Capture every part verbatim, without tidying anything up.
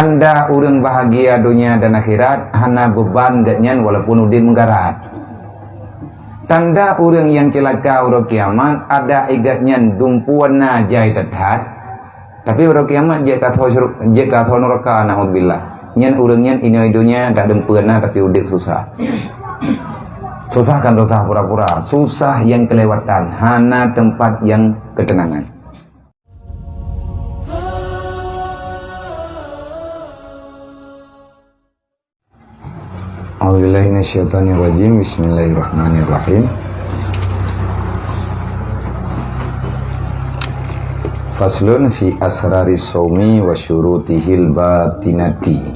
Tanda ureuëng bahagia donya dan akhirat, hana beuban gobnyan walaupun udeb meugarat. Tanda ureuëng nyang ceulaka uroe kiamat, adak gobnyan dumpeue na jai that-that, tapi uroe kiamat jeuet ka ateueh syur-, jeuet ka ateueh nuraka, naudzubillah. Nyan ureuëng nyan inoe donya dak dumpeue na tapi udeb susah. Susah kan susah pura-pura, susah nyang keulewatan, hana teumpat nyang keuteunangan. A'udzubillahi minasyaitonirrajim. Bismillahirrahmanirrahim. Faslun fi asrari shaumi wa syurutihil batinati.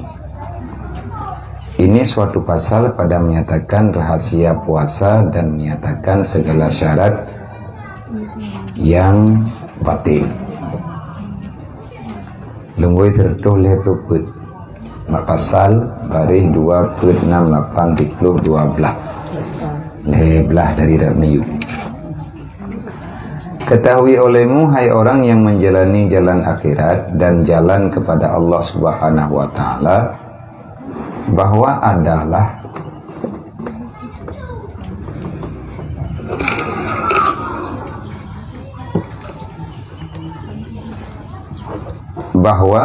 Ini suatu pasal pada menyatakan rahasia puasa dan menyatakan segala syarat yang batin. Leumbôi sireutoh lhée ploh peuet. Mak pasal baréh dua peuet nam lapan tiplôh dua blaih. Lhée blaih dari rot miyueb. Ketahui olehmu, hai orang yang menjalani jalan akhirat dan jalan kepada Allah Subhanahu wa Ta'ala, bahwa adalah bahwa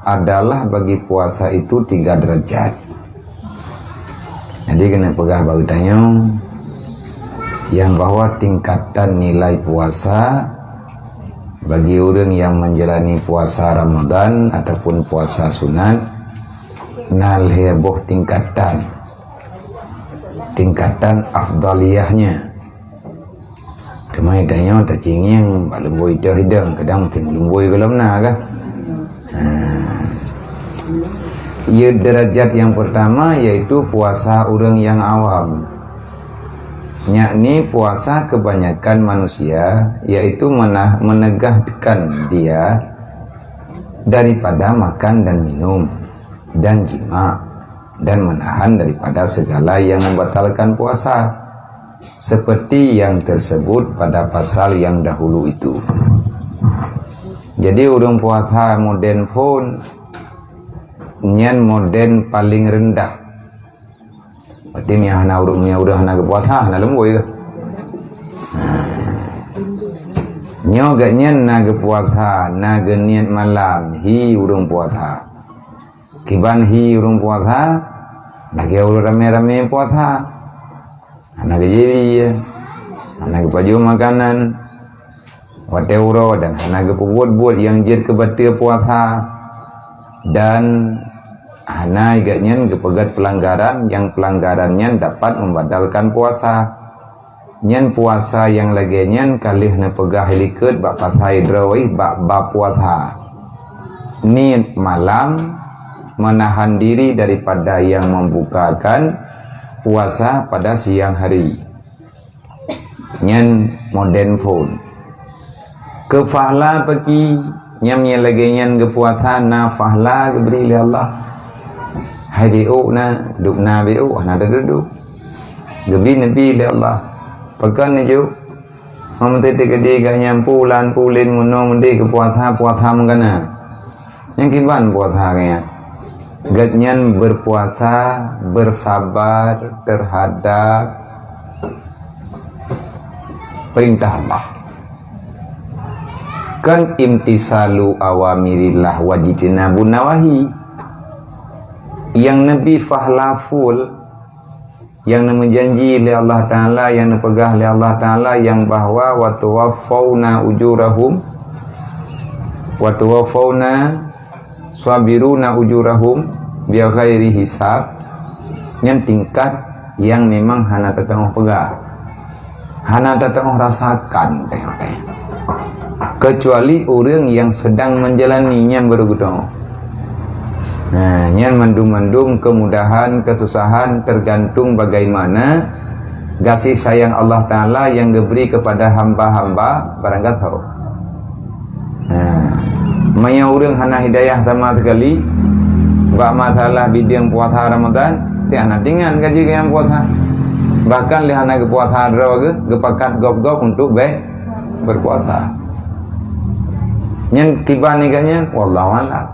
adalah bagi puasa itu tiga derajat. Jadi keuneuk peugah bak geutanyoe nyang bahwa tingkatan nilai puasa bagi ureuëng nyang menjalani puasa Ramadan ataupun puasa sunat na lhée boh tingkatan. Tingkatan afdaliyahnya. Teuma tanyoe tacingieng bak leumbôi idong-idong, kadang meusti leumbôi gohlom na kah? Ha. Ya, derajat yang pertama yaitu puasa ureuëng nyang awam. Yakni puasa kebanyakan manusia, yaitu menah-, menegahkan dia daripada makan dan minum dan jima dan menahan daripada segala yang membatalkan puasa, seperti yang tersebut pada pasal yang dahulu itu. Jadi ureuëng puasa modern phon nyan modern paling rendah. Berarti meunyo hana ureuëng, meunyo ureuëng hana geupuasa, hana leumbôi kah? Nah. Nyoe gobnyan na geupuasa, na geuniet malam, hi ureuëng puasa. Kiban hi ureuëng puasa, lagée ureuëng ramé-ramé puasa. Hana geujieb ie, hana geupajoh makanan watée uroe dan hana geupeubuet-buet nyang jeuet keu bateue puasa, dan hana gobnyan geupeugét peulanggaran nyang peulanggaran nyan dapat membatalkan puasa. Nyan puasa nyang lagée nyan ka lheueh neupeugah likot bak pasai droe bak bab puasa. Niet malam menahan diri daripada yang membukakan puasa pada siang hari. Nyan modern phon. Keu fahla paki, nyam nyang lagée nyan geupuasa na fahla geubri lé Allah. Hai biôk na, duek na biôk, hana teuduek. Geubi neubi lé Allah. Pakon neujok? Meunteuk teukeudi gobnyan pulan pulen meunoe meudeh geupuasa, puasa meugana. Nyang kiban puasa gobnyan? Gobnyan berpuasa bersabar terhadap perintah Allah. Kan imtisalu awamirillah wajtinabun nawahi. Nyang neubi fahla full, nyang neumeujanji lé Allah Taala, nyang neupeugah lé Allah Taala, nyang bahwa wa tuwaffawna ujurahum, wa tuwaffawna sabiruna ujurahum bighairi hisab, nyan tingkat nyang memang hana teuteungoh peugah, hana teuteungoh rasakan teuh-teuh. Kecuali ureuëng nyang sedang menjalani nyan baru geuteungoh. Nah, nyan mandum-mandum kemudahan, kesusahan tergantung bagaimana gaséh sayang Allah Taala nyang geubri kepada hamba-hamba barang gasoe. Ha, meunyoe ureuëng hana hidayah sama sekali bak masalah bideueng puasa Ramadan, tiah na tingan gaji nyang puasa. Bahkan lé hana geupuasa droe geuh, geupakat gob-gob untuk be-, berpuasa. Nyan kiban ikat nyan, wallahu a'lam.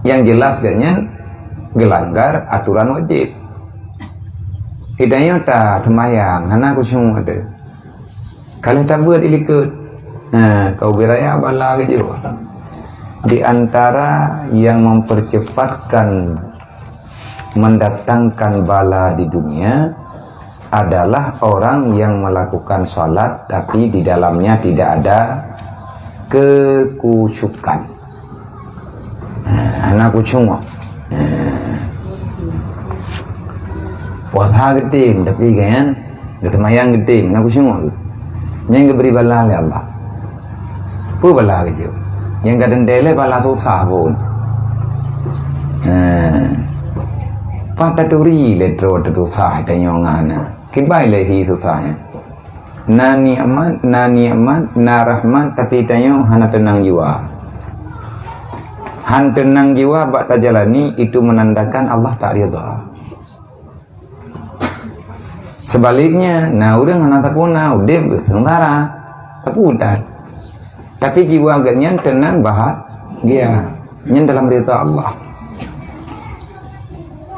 Nyang jeulaih geuh nyan geulanggar aturan wajéb. Di tanyoe ta seumayang, hana khusyuk teuh. Ka lheueh tabeuet ilikot. Ha, ka ubé raya bala geujok. Di antara yang mempercepatkan, mendatangkan bala di dunia adalah orang yang melakukan salat tapi di dalamnya tidak ada kekhusyukan. Ha, hana khusyuk. Ha. Puasa geutem, tapi kan, geuseumayang geutem, hana khusyuk. Nyan geubri bala lé Allah. Peue bala geujok? Nyang ka teuntèe lé bala susah phon. Ha. Pat taturi lé droe teususah tanyoe ngon hana. Kiban lé hi susah nyan. Na nikmat, na nikmat, na rahmat, tapi tanyoe hana teunang jiwa. Han teunang jiwa bak tajalani, itu menandakan Allah tak ridha. Sebaliknya, na ureuëng hana sapeue na, udeb seungsara, sapeue that. Tapi jiwa geuh nyan teunang bahagia, nyan dalam ridha Allah.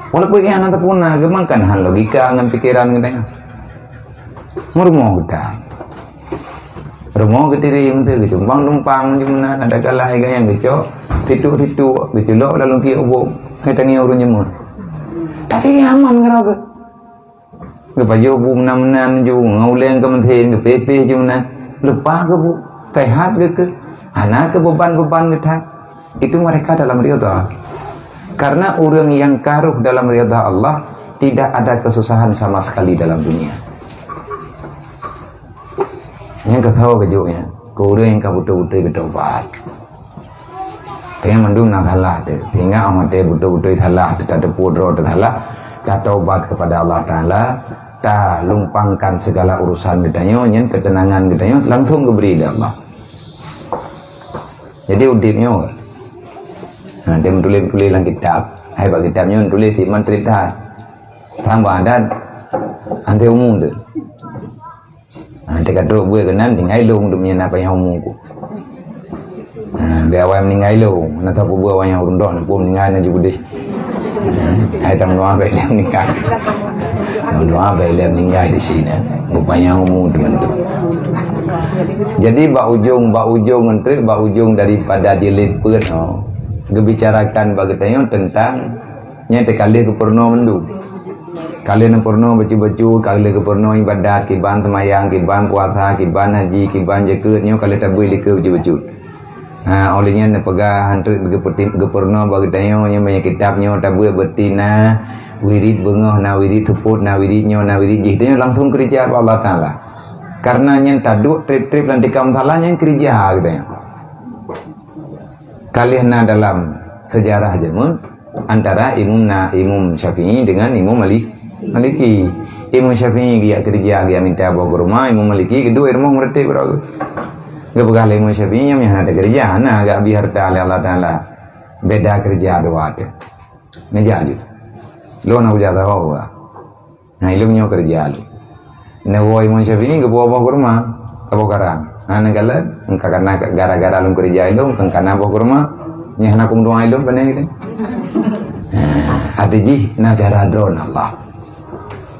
Walaupun ia hana sapeue na, geumakan han logika ngon pikeran geutanyoe. Meurumoh geutanyoe. Rumoh geutiri meuntri geucumpang-cumpang di meunan, ada kalai ganyang geucok, situ-situ geuculok dalam tiek ubok, ngeutanyong ureuëng jameun. Tapi nyaman keudroe geuh. Geupajoh bu meunan-meunan ju, ngon uleng keu meusén, geupéh-péh ju meunan. Lupa geuh bu, sehat geuh keu. Hana keu beban-beban geuh that. Itu mereka dalam ridha. Karena ureuëng yang karuh dalam ridha Allah, tidak ada kesusahan sama sekali dalam dunia. Nyang keusoe geujok nyan, keu ureuëng nyang ka beutôi-beutôi geutobat. Teuingat mandum na salah teuh. Teuingat 'oh watèe beutôi-beutôi salah teuh, tateupeue droe teuh salah, tatobat kepada Allah Taala, talumpangkan segala urusan geutanyoe, nyan keuteunangan geutanyoe langsung geubri lé Allah. Jadi udeb nyoe, ha, dia meutuléh-tuléh lam kitab. Hai bak kitab nyoe tuléh timan cerita. Tambah adat, anté umum tu. Ha, teuka trok buet keunan, tinggai lôn dum nyang na panyang umu ku. Ha, di awai meninggai lôn, na tapeubeuet awai nyang rundok, na pun meninggai na jubudeh. Ha, hai tam doa baik dia meninggai. Tam doa baik dia meninggai di sini. Bupanyang umu tu tu. Jadi bak ujong, bak ujong entrit, bak ujong daripada jilid peuet, oh, geubicarakan bak geutanyoe tentang nyang teuka lheueh geupeurunoe mandum. Ka lheueh neupeurunoe bacut-bacut, ka lheueh geupeurunoe ibadat, kiban seumayang, kiban puasa, kiban haji, kiban jakeuet, nyoe ka lheueh tabri likot bacut-bacut. Ha, óh lheueh nyan neupeugah han treuk geupeuti-, geupeurunoe bak geutanyoe, nyoe meunyoe kitab nyoe tabeuet beuti na wirid beungoh, na wirid seupôt, na wirid nyoe, na wirid jih. Tanyoe langsung keurija bak Allah Taala. Karena nyan taduek treb-treb lam tikam salah nyan keurija geutanyoe. Ka lheueh na dalam sejarah jameun antara Imam na-, Imam Syafi'i dengan Imam Malik-, Maliki. Imam Syafi'i geujak keureuja, geujak minta boh kurma, Imam Maliki geuduek rumoh meureutek baroe. Geupeugah lé Imam Syafi'i, "Nyan hana teukeureuja, hana geubri hareuta lé Allah Taala. Beda keureuja dua teuh." Neujak ju. Lôn na kuja sahoe. Nah, ilôn nyoe keureuja lôn. Neuwoe Imam Syafi'i geuboh boh kurma, saboh karang. Nah, neukalon, engka kana gara-gara lôn keureuja ilôn, engka kana boh kurma, nyan hana kumeudoá ilôn, pane gitu. Nah, até jih na cara droe Allah.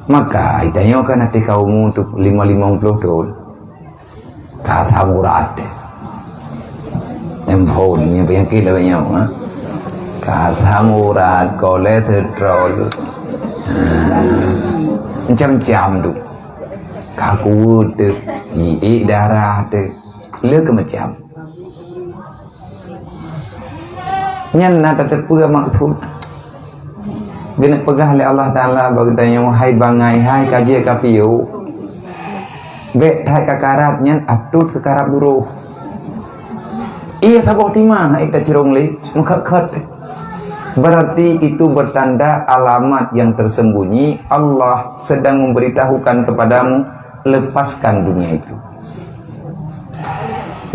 Maka, itanyoe kan até ka umu tu lima, limong ploh thon. Ka samurat. Em phon, nyan penyakit lawét nyoe, ha? Ka samurat, kolesterol. Ha. Macam-macam tu. Ka kuweuet tu, iék darah tu. Le keu macam. Nyan na tateupeue maksud. Geuneuk peugah lé Allah Taala bak geutanyoe, "Hai bangai, hai ka jeuet ka piôh. Bék that ka karat nyan atot keu karab duroh." Iya saboh timah hai ka cirong lé, meukhot-khot. Berarti itu bertanda alamat yang tersembunyi, Allah sedang memberitahukan kepadamu, lepaskan dunia itu.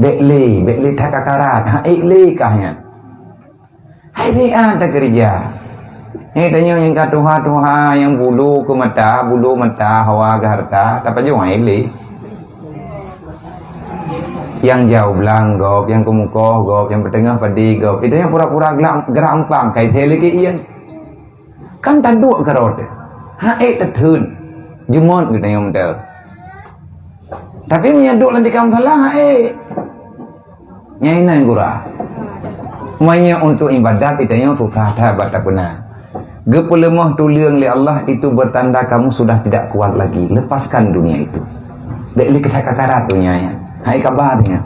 Bék lé, bék lé that ka karat, ha, ék lé kah nyan. Hai siat takeureuja. Nyan tanyoe nyang ka tuha-tuha, nyang bulu keu mata, bulu mata, hawa keu hareuta, tapajoh hai lé. Nyang jauh blang gob, nyang keumukoh gob, nyang peuteungoh padé gob. Itu nyang pura-pura gerak, gerak empang, kai thé lé keu ieng. Kan taduek keudroe teuh. Ha'ék teutheun. Jeumot geutanyoe meudeh. Tapi meunyoe duek lam tikam salah, ha'ék. Nyan inan gura. Meunyoe untuk ibadat, geutanyoe susah that bak tapeuna. Geupeuleumoh tuleueng lé Allah itu bertanda kamu sudah tidak kuat lagi. Lepaskan dunia itu. Bèk lé keuh that ka karat dunia nyan. Hai kaba teuh nyan.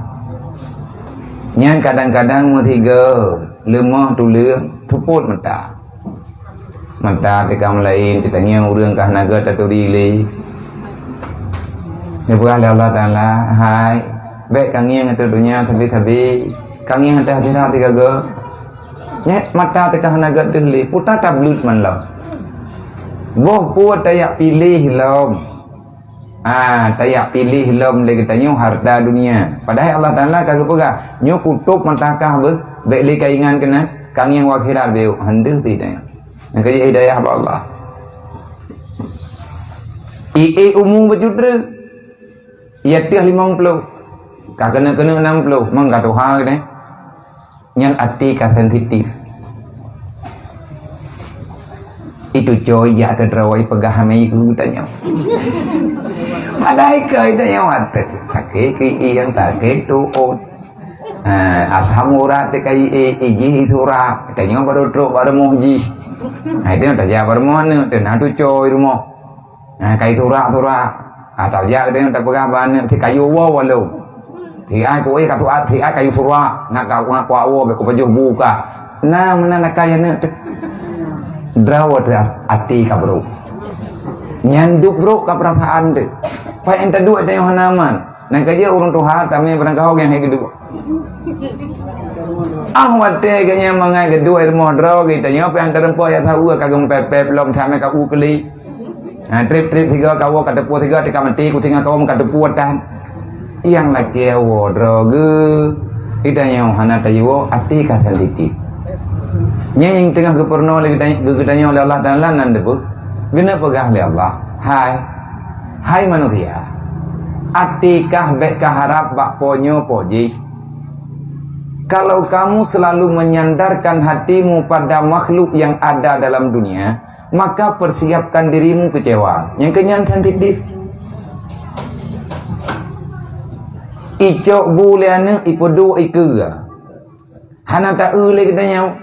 Nyan kadang-kadang meusigoe leumoh tuleueng seupôt mata. Mata teuka meulaén, teuka ngieng ureueng ka hana gèt taturi lé. Neupeugah lé Allah Taala, "Hai, bèk ka ngieng ateueh donya sabe-sabe, ka ngieng ateueh akhirat sigoe." Nyan mata teuka hana gèt deuh lé, peue tableut man lom. Boh peue tajak piléh lom. Ah, tajak piléh lom lé geutanyoe hareuta dunia. Padahai Allah Taala ka geupeugah, "Nyoe kutôb mata kah beuh, bèk lé kaingat keunan, ka ngieng u akhirat beuh." Han deuh pih tanyoe. Nyang ka jeuet hidayah bak Allah. Ié umu bacut treuk. Ié ateueh limong ploh. Ka keuneuk-keuneuk nam ploh, meuka tuha geutanyoe. Nyan até ka sensitif. Itu coy jak keudroe peugah hana ikeu geutanyoe. Padahai keu geutanyoe até. Sakét keu ié nyang sakét tuôt. Ha, asam urat teuka ié, ié jih itu urat. Tanyoe barô trok bak rumoh jih. Ha, itu tajak bak rumoh aneuk, teuh na tucoe i rumoh. Ha, kai surak-surak. Ha, tajak tanyoe tapeugah bak aneuk, "Si kayu woe walong. Si ai kuéh ka suat, si ai kayu surak. Ngat ka, ngat kuak woe, bèk kupajoh bu kah." Na meunan lakèe aneuk teuh. Droe teuh até ka brôk. Nyan duek brôk ka peurasaan teuh. Pat nyang taduek tanyoe hana aman. Nyang ka jeuet ureueng tuha tamé barangkaho nyang hai geuduek. Ah, watèe geuhnyan mangat geuduek i rumoh droe geutanyoe, pih han teurumpok jak saweue ka geupèp-pèp lom samé ka u keuli. Ha, trép-trép sigoe kawoe ka teupue sigoe, teuka maté kusingoh kawoe meuka teupue tan. Nyang lakèe woe droe geuh, geutanyoe hana tayue woe, até ka sensitif. Nyan nyang teungoh geupeurunoe lé geutanyoe, geutanyoe lé Allah Taala nan deuh. Geuneuk peugah lé Allah, "Hai, hai manusia, até kah bèk kaharab bak po nyoe po jih. Kalau kamu selalu menyandarkan hatimu pada makhluk yang ada dalam dunia, maka persiapkan dirimu kecewa." Nyang keu nyan sensitif. Icok bu lé aneuk, ipeuduek ikeue. Hana taeu lé geutanyoe.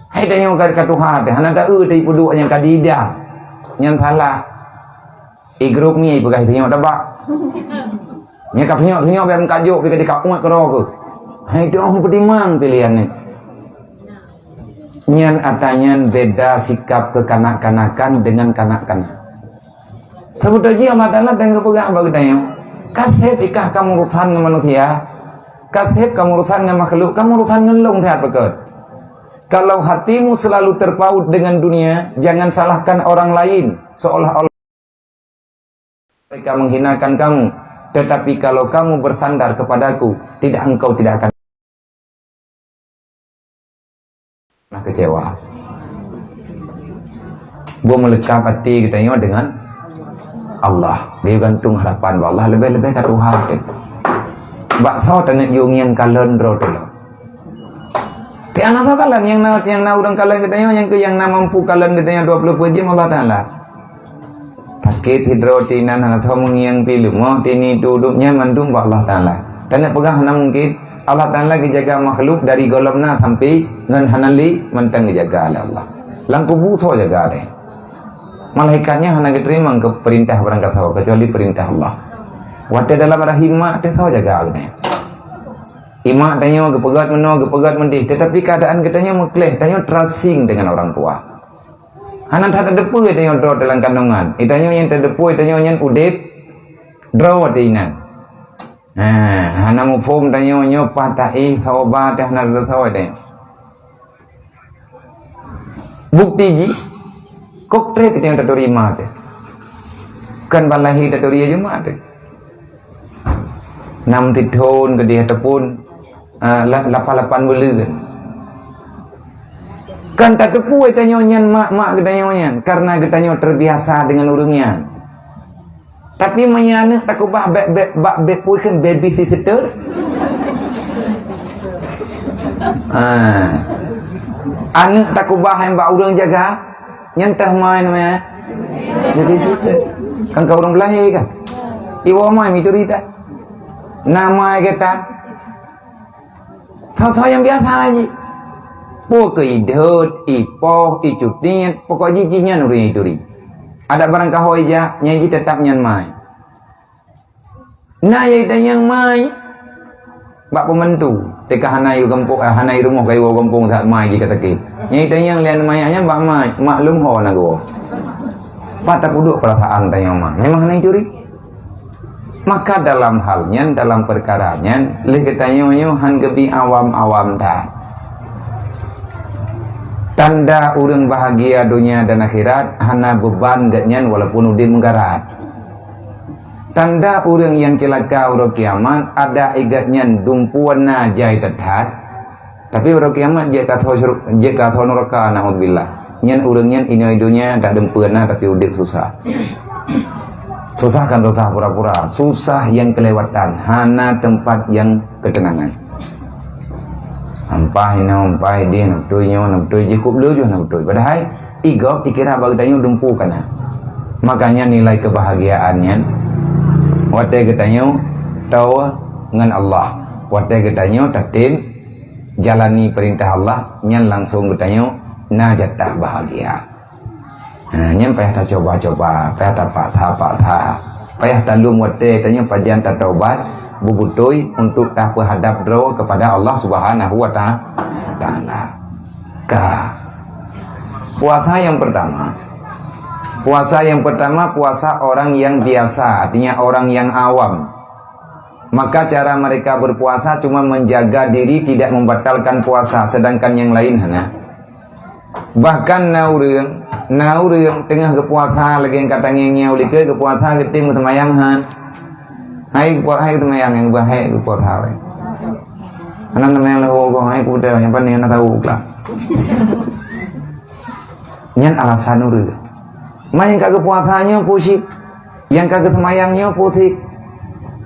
Hai tanyoe ka, ka tuha teuh, hana taeu teuh ipeuduek nyang ka diidam. Nyan salah. I grup ni ipeugah tanyoe tabak. Nyan ka tanyoe-tanyoe bèk meukajok pih ka dikauet keudroe keuh. Hai tanyoe peutimang piléhan nyan. Nyan ata nyan beda sikap keukanak-kanakan dengan kanak-kanak. Seubeutôi jih Allah Taala dan geupeugah bak geutanyoe, "Ka sép ikah kamu urusan ngon manusia, ka sép kamu urusan ngon makhluk, kamu urusan ngon lôn siat beukeuet." Kalau hatimu selalu terpaut dengan dunia, jangan salahkan orang lain, seolah-olah mereka menghinakan kamu. Tetapi kalau kamu bersandar kepadaku, tidak, engkau tidak akan pernah kecewa. Buet meuleukab até geutanyoe dengan Allah. Geugantung harapan bak Allah, leubeh-leubeh ka tuha teuh. Bak soe taneuk yue ngieng kalon droe teuh lom. Ti hana soe kalon nyang na, nyang na ureueng kalon geutanyoe, nyang keu nyang na mampu kalon geutanyoe dua ploh peuet jeuem Allah Taala. Sakét sidroe ti inan hana soe meungieng pih leumoh ti ni tudup nyan mandum bak Allah Taala. Taneuk peugah hana mungken. Allah Taala geujaga makhluk dari gohlom na sampai ngon hana lé mantong geujaga lé Allah. Lam kubu soe jaga deh. Malaikat nyan hana geuteurimong keu peurintah barangkasoe kecuali peurintah Allah. Watèe dalam rahim mak teuh soe jaga geutanyoe. Imak tanyoe geupeugöt meunoe, geupeugöt meudéh, teutapi keuadaan geutanyoe meukleh, tanyoe terasing dengan orang tua. Hana that tateupeue tanyoe droe dalam kandungan. Geutanyoe nyang tateupeue tanyoe nyan udép droe watèe inan. Ha, hana muphom tanyoe nyoe paih taéh saboh ba teuh hana tateupeue tanyoe. Bukti jih, kok trép tanyoe taturi ma teuh. Kan ban lahé taturi aja ma teuh. Nam tithon keudéh ataupun, ah, la-, lapan-lapan buleuen. Kan tateupeue tanyoe nyan mak-mak geutanyoe nyan, karena geutanyoe terbiasa dengan ureueng nyan. Tapi meunyoe aneuk takeubah bak, bak, bak, bak pui kheun babysitter. Ha. Aneuk takeubah nyang bak ureueng jaga, nyan teuh mai namanya babysitter. Kan ka ureueng beulahé kan? Iwoe mai mituri that. Na mai gata. Tho-tho nyang biasa jih. Peu keu idhôt, ipoh, icutiet, pokok jih, jih nyan ureueng ituri. Adak barangkaho ija, nyang jih teutap nyan mai. Na nyang itanyong mai bak pembantu, teuka hana i gampông, eh, hana i rumoh ka iwoe gampông that mai jih ka sakét. Nyang itanyong lé aneuk manyak nyan bak mai, maklum ho na geuwoe. Pat tapeuduek peurasaan tanyoe ma, memang hana ituri. Maka dalam hal nyan, dalam peukara nyan, lé geutanyoe nyoe han geubi awam-awam that. Tanda ureueng bahagia donya dan akhirat, hana beuban geuh nyan walaupun udeb meugarat. Tanda ureueng nyang ceulaka uroe kiamat, adak i geuh nyan dumpeue na jai that-that, tapi uroe kiamat jeuet ka tho syur-, jeuet ka tho nuraka, naudzubillah. Nyan ureueng nyan inoe donya dak dumpeue na tapi udeb susah. Susah kan susah pura-pura, susah nyang keulewatan, hana teumpat nyang keuteunangan. Ampah inoe, ampah ideh, na beutôi nyoe, na beutôi jih, kub lheueh jih na beutôi. Padahai i gob ikira bak geutanyoe dumpeue ka na. Makanya nilai kebahagiaan nyan watée geutanyoe toe ngon Allah, watée geutanyoe tatem jalani peurintah Allah, nyan langsong geutanyoe na jatah bahagia. Ha, nyan payah tacoba-coba, payah tapaksa-paksa, payah talom watée tanyoe pajan tataubat, beubeutôi untuk tapeuhadap droe kepada Allah Subhanahu wa ta-, Taala. Ka. Puasa yang pertama. Puasa yang pertama, puasa orang yang biasa, artinya orang yang awam. Maka cara mereka berpuasa cuma menjaga diri tidak membatalkan puasa, sedangkan yang lain hana. Bahkan na ureueng, na ureueng teungoh geupuasa lagée ka tangieng-ngieng u likot geupuasa geutem geuseumayang han. Hai geupu-, hai geuseumayang nyang bahé geupuasa wai. Hana seumayang leuhô goh hai kuda nyang pané hana tahu klah. Nyan alasan ureueng. Ma nyang ka geupuasa nyoe pusih. Nyang ka geuseumayang nyoe pusih.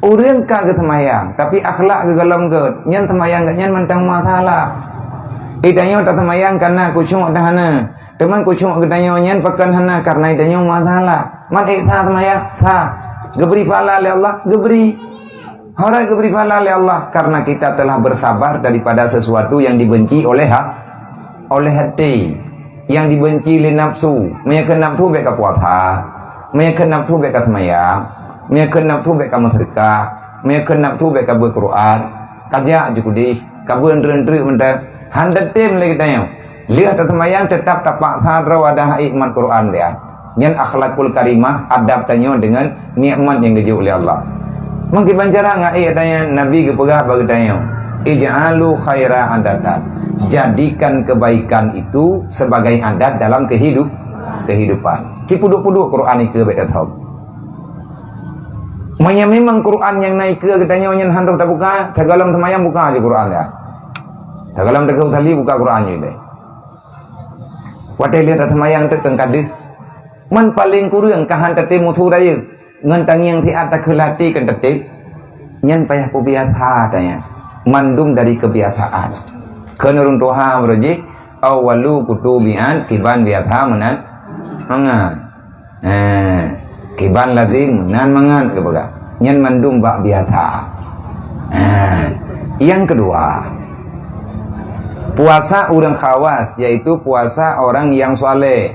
Ureueng ka geuseumayang, tapi akhlak geugohlom gét, nyan seumayang geuh nyan mantong masalah. Geutanyoe taseumayang kana khusyuk dah hana. Teuma khusyuk geutanyoe nyan pakon hana karena geutanyoe masalah. Man ék sa seumayang? Sa. Geubri pahala lé Allah? Geubri. Hana geubri pahala lé Allah karena kita telah bersabar daripada sesuatu yang dibenci oleh ha-, oleh hati, yang dibenci lé nafsu. Meunyoe kheun nafsu bék ka puasa, meunyoe kheun nafsu bék ka seumayang, meunyoe kheun nafsu bék ka meuseudeukah, meunyoe kheun nafsu bék ka beuet Quran, ka jak ju keudeh, ka beuet eunteuk-eunteuk mantong. Han tatem lé geutanyoe. Lheueh taseumayang teutap tapaksa droe adak hai mat Quran dia. Nyan akhlakul karimah, adab tanyoe deungon nikmat nyang geujok lé Allah. Meukiban cara ngon ayat tanyoe Nabi geupeugah bak geutanyoe, "Ij'alu khaira adatan." Jadikan kebaikan itu sebagai adat dalam kehidup-, kehidupan. Ci peuduek-peuduek Quran ikeue bék tathom. Meunyoe memang Quran nyang na ikeue geutanyoe nyan han roh tabuka, sigohlom seumayang buka ju Quran ya. Sigohlom teuka tali buka Quran ju deh. Watée lheueh taseumayang teuk keu kadeuh. Man paleng kureueng ka han tatem musu rayeuk, ngon tangieng siat takheun lati keu tatem. Nyan payah peubiasa tanyan. Mandum dari kebiasaan. Kheun ureueng tuha meureuji, "Awwalu kutubian kiban biasa meunan mangat." Eh, kiban lazim meunan mangat geupeugah. Nyan mandum bak biasa. Eh, nyang keudua, puasa ureueng khawas, yaitu puasa orang yang saleh.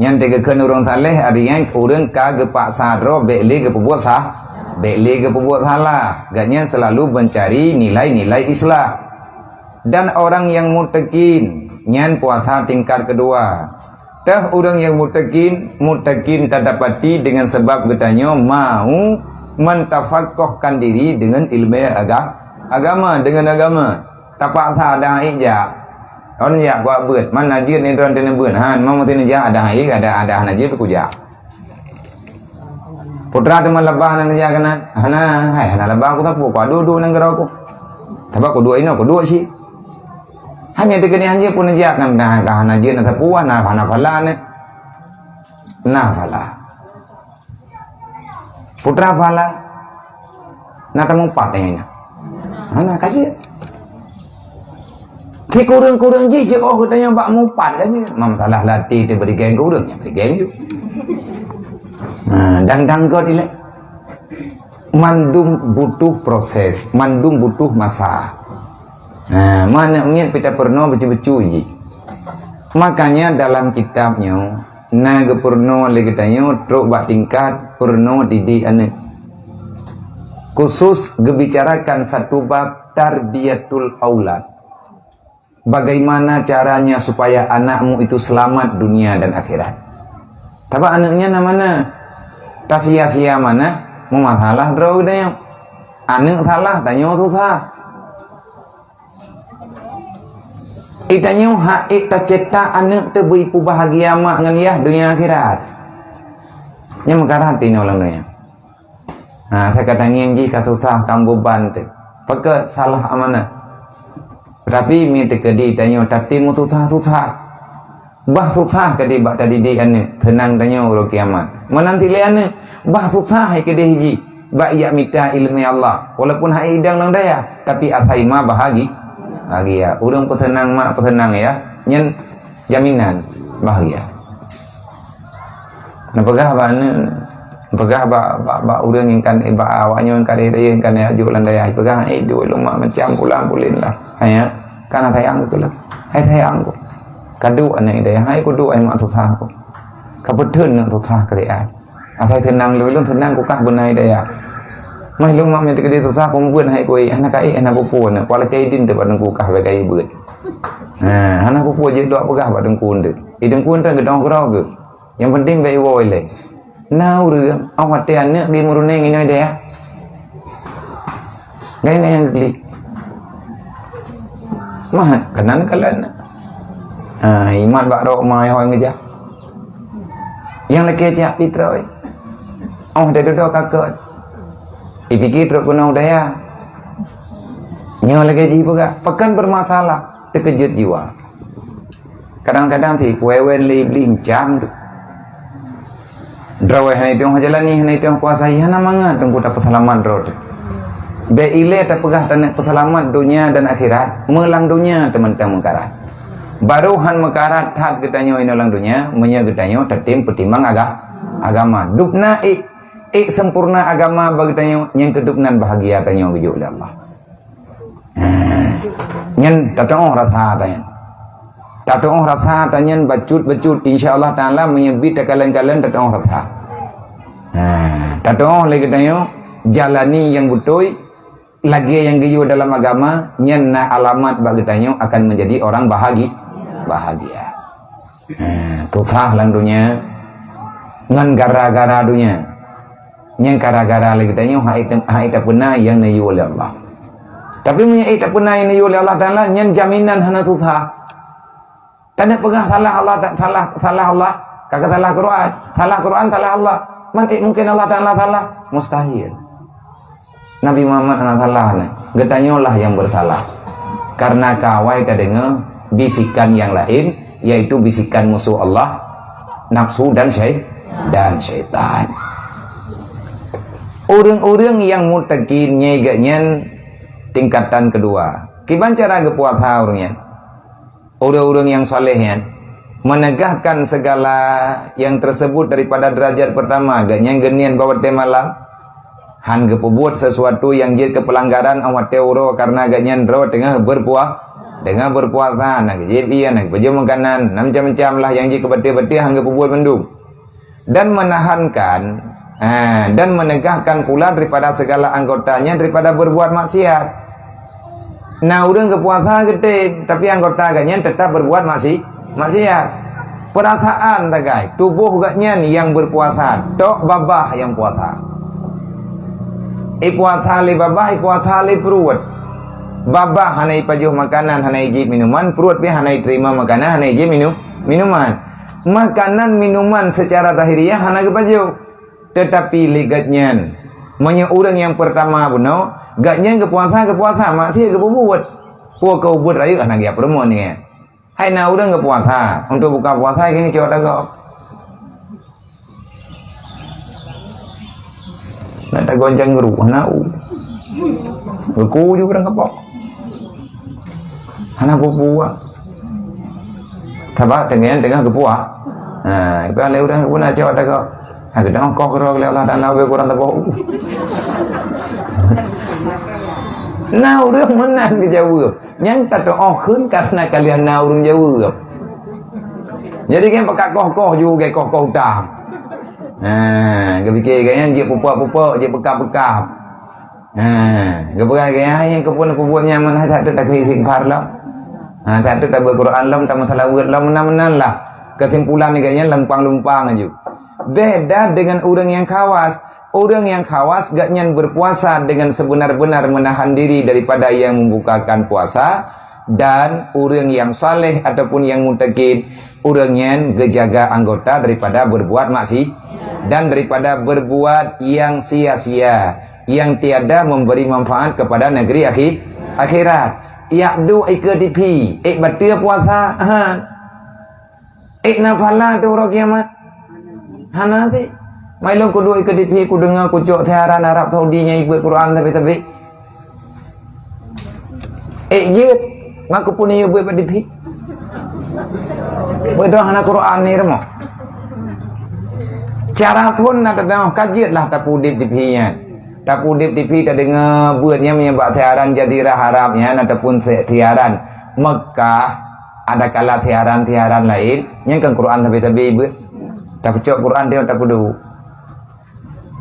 Nyan teugeukheun ureueng saleh, artinya ureueng ka geupaksa droe bék lé geupeubuet sah, bék lé geupeubuet salah. Gobnyan selalu mencari nilai-nilai islah. Dan orang yang muttaqin, nyan puasa tingkat keudua. Teuh ureueng nyang muttaqin, muttaqin tadapati deungon sabab geutanyoe mau mentafaqohkan diri deungon ileumèe aga-, agama, deungon agama. Tapaksa adak hai jak. Ôn jak kuak beuet, man na jeuet nyan droe teuneubeuet. Han, mau meuteuneu jak adak hai, adak, adak hana jeuet kujak. Putra teuma leubah hana neujak keunan. Hana, hai hana leubah aku sapeue, kuduek-duek nanggroe ku. Sabab kuduek inoe, kuduek cit. Hai meuteukeuneuk hanjeuet pun neujak kan, nah, ka hana jeuet na sapeue, na hana phala neh. Na phala. Putra pahala. Na tameupat nyang ina. Hana ka jeuet. Ti kureueng-kureueng jih jeuet, oh, geutanyoe bak meupat ka jeuet. Mam salah latih teuh bri geng kureueng, nyang bri geng ju. Ha, dang-dang gob ilée. Mandum butuh proses, mandum butuh masa. Ha, mana miet pita peurunoe becu-becu jih. Makanya dalam kitab nyoe na geupeurunoe lé geutanyoe trok bak tingkat peurunoe didik aneuk. Khusus geubicarakan satu bab tarbiyatul aulad. Bagaimana caranya supaya anakmu itu selamat dunia dan akhirat? Taba aneuk nyan na mana? Tasia-sia mana? Meumasalah droe geutanyoe. Aneuk salah, tanyoe susah. Itanyoe hak ék tacetak aneuk teuh beu ipeubahgia mak ngon yah dunia akhirat. Nyang meukarat inoe lam donya. Ha, saya kata ngieng jih ka susah, ka meubeban teuh. Pakon salah amanah. Tapi mi teukeudi tanyoe tatem susah-susah. Bah susah keudeh bak tadidik aneuk, seunang tanyoe uroe kiamat. Meunan silée aneuk, bah susah keudeh jih bak jak mita ileumé Allah. Walaupun hai idang lam dayah, tapi asai ma bahagi-, bahagia. Ureuëng peuseunang mak, peuseunang yah, nyan jaminan bahagia. Neupeugah bak aneuk, neupeugah bak, bak, bak ureuëng nyang kan, bak awak nyoe nyang kan, nyang kan jak jok lam dayah, neupeugah, "Eh, duek lôn mak macam pulang pulin lah." Hai, kan sayang beutôi lah. Hai sayang ku. Ka duek aneuk dayah, hai ku duek hai mak susah ku. Ka peutheun neuk susah keu ai. Asai seunang lôn, lôn seunang ku kah beuna dayah. Mai lôn mak meuteuk di susah ku meubeuen hai ku, hana ka ék, hana peue-peue neuk. Kuala kaidin teuh bak teungku kah bak kayu beuet. Ha, hana peue-peue jeuet duek peugah bak teungku nteuk. Di teungku nteuk geudong keudroe geuh. Nyang penting bèk iwoe ilée. Na ureuëng, awai watée aneuk di meureunéng inoe deh ya. Gaya-gaya geuklik. Mah, keunan kalon. Ha, imat bak rok ma ayah ngeujak. Nyang lakée jak pitroi. Oh, dah duduk kakot. Ipikir trok keunoe daya. Nyoe lagée jih peugah, pakon bermasalah, teukeujot jiwa. Kadang-kadang si puewen lé Iblih encam tu. Droe hana itong jalani, hana itong kuasai, hana mangat teungku tapeuseulamat droe teuh. Bèk ilée tapeugah taneuk peuseulamat donya dan akhirat, meulang donya teumantong meukarat. Baru han meukarat that geutanyoe inoe lam donya, meunyoe geutanyoe tatem peutimang aga-, agama. Dubna ék, ék sempurna agama bak geutanyoe, nyang keudubnan bahagia tanyoe geujok lé Allah. Nyan tatuoh rasa tanyan. Tatuoh rasa tanyan bacut-bacut. Insya Allah Ta'ala meunyoe bit takalon-kalon tatuoh rasa. Ha, tatuoh lé geutanyoe jalani nyang beutôi, lagée nyang geuyue dalam agama, nyan na alamat bak geutanyoe akan menjadi orang bahagi-, bahagia. Ha, susah lam donya ngon gara-gara donya. Nyang gara-gara lé geutanyoe hai, hai tapeuna nyang neuyue lé Allah. Tapi meunyoe hai tapeuna nyang neuyue lé Allah Ta'ala, nyan jaminan hana susah. Taneuk peugah salah Allah, ta-, salah, salah Allah, ka salah Quran. Salah Quran, salah Allah. Man, eh, mungkin Allah Ta'ala salah? Mustahil. Nabi Muhammad hana salah nyan. Geutanyoe lah nyang bersalah. Karena ka awai tadeungoe bisikan nyang laén, yaitu bisikan musuh Allah, nafsu dan syai-, dan syaitan. Ureuëng-ureuëng nyang muttaqin nyan geuhnyan tingkatan keudua. Kiban cara geupuasa ureuëng nyan? Ureuëng-ureuëng nyang saleh nyan meunegahkan segala nyang tersebut daripada derajat pertama, geuhnyan geuniet bak watée malam, han geupeubuet sesuatu nyang jeuet keu peulanggaran 'oh watée uroe, karena geuhnyan droe teungoh beurpua-, teungoh beurpuasa, na geujieb ié, na geupeujeuet meukanan, na macam-macam lah nyang jeuet keu beuteuh-beuteuh han geupeubuet mandum. Dan menahankan, ha, dan menegahkan pula daripada segala anggotanya daripada berbuat maksiat. Na ureuëng geupuasa geutem, tapi anggota geuhnyan tetap berbuat maksi-, maksiat. Perasaan sagai, tuboh geuhnyan nyang berpuasa, tok babah nyang puasa. Ipuasa lé babah, ipuasa lé pruet. Babah hana ipajoh makanan, hana ijieb minuman, pruet pih hana iterima makanan, hana ijieb minu-, minuman. Makanan minuman secara zahiriah hana geupajoh. Tetapi lé geuhnyan, meunyoe ureuëng nyang peurtama bunoe, geuhnyan geupuasa, geupuasa, maksiat geupeubuet. Peue keu buet rayeuk hana geujak peurumoh nyan. Hai na ureuëng geupuasa, untuk buka puasa keuneuk cok dagoe. Nak tagoncang guru, hana u. Geuku ju barang kapok. Hana peue-peue. Sabab teungoh, teungoh geupuah. Ha, iban lé ureueng geupeuna cok tagoe. Ha, geudong koh keudroe lé Allah Taala, ubé kurang taboh u. Na ureueng meunan geujaweueb. Nyang ka teu'oh kheun karena kalian na ureueng jaweueb. Jadi kan pakat koh-koh ju, geukoh-koh utang. Ha, geupike gaya jeuet pupok-pupok, jeuet pekap-pekap. Ha, geupeugah gaya nyang keupeue peubuet nyan meunan, that-that takeu istighfar lom. Ha, that-that tabeuet Quran lom, tameusalaweuet lom, meunan-meunan lah. Kesimpulan gaya lumpang-lumpang aju. Beda dengan ureueng nyang khawas. Ureueng nyang khawas gobnyan berpuasa dengan sebenar-benar menahan diri daripada yang membukakan puasa, dan ureueng nyang saleh ataupun nyang mutakid, ureueng nyan geujaga anggota daripada berbuat maksi-, dan daripada berbuat yang sia-sia, yang tiada memberi manfaat kepada negeri akhi-, akhirat. Yak duek ikeue T V, ék bateue puasa, ha. Ék na pahala teuh uroe kiamat? Hana teuh. Mai lôn kuduek ikeue T V, kudeungoe kucok siaran Arab Saudi nyang ibeuet Quran sabé-sabé. Ék jeuet, maka pun ibeuet bak T V. Beudôh hana Quran ni rumoh. Cara phon na teudoh, ka jeuet lah tapeudeb T V nyan. Tapeudeb T V tadeungoe beuet nyan meunyo bak siaran Jazirah Arab nyan ataupun si-, siaran Mekah. Adakala siaran-siaran laén, nyan kan Quran sabé-sabé beuet. Tapeucok Quran teuh tapeuduek.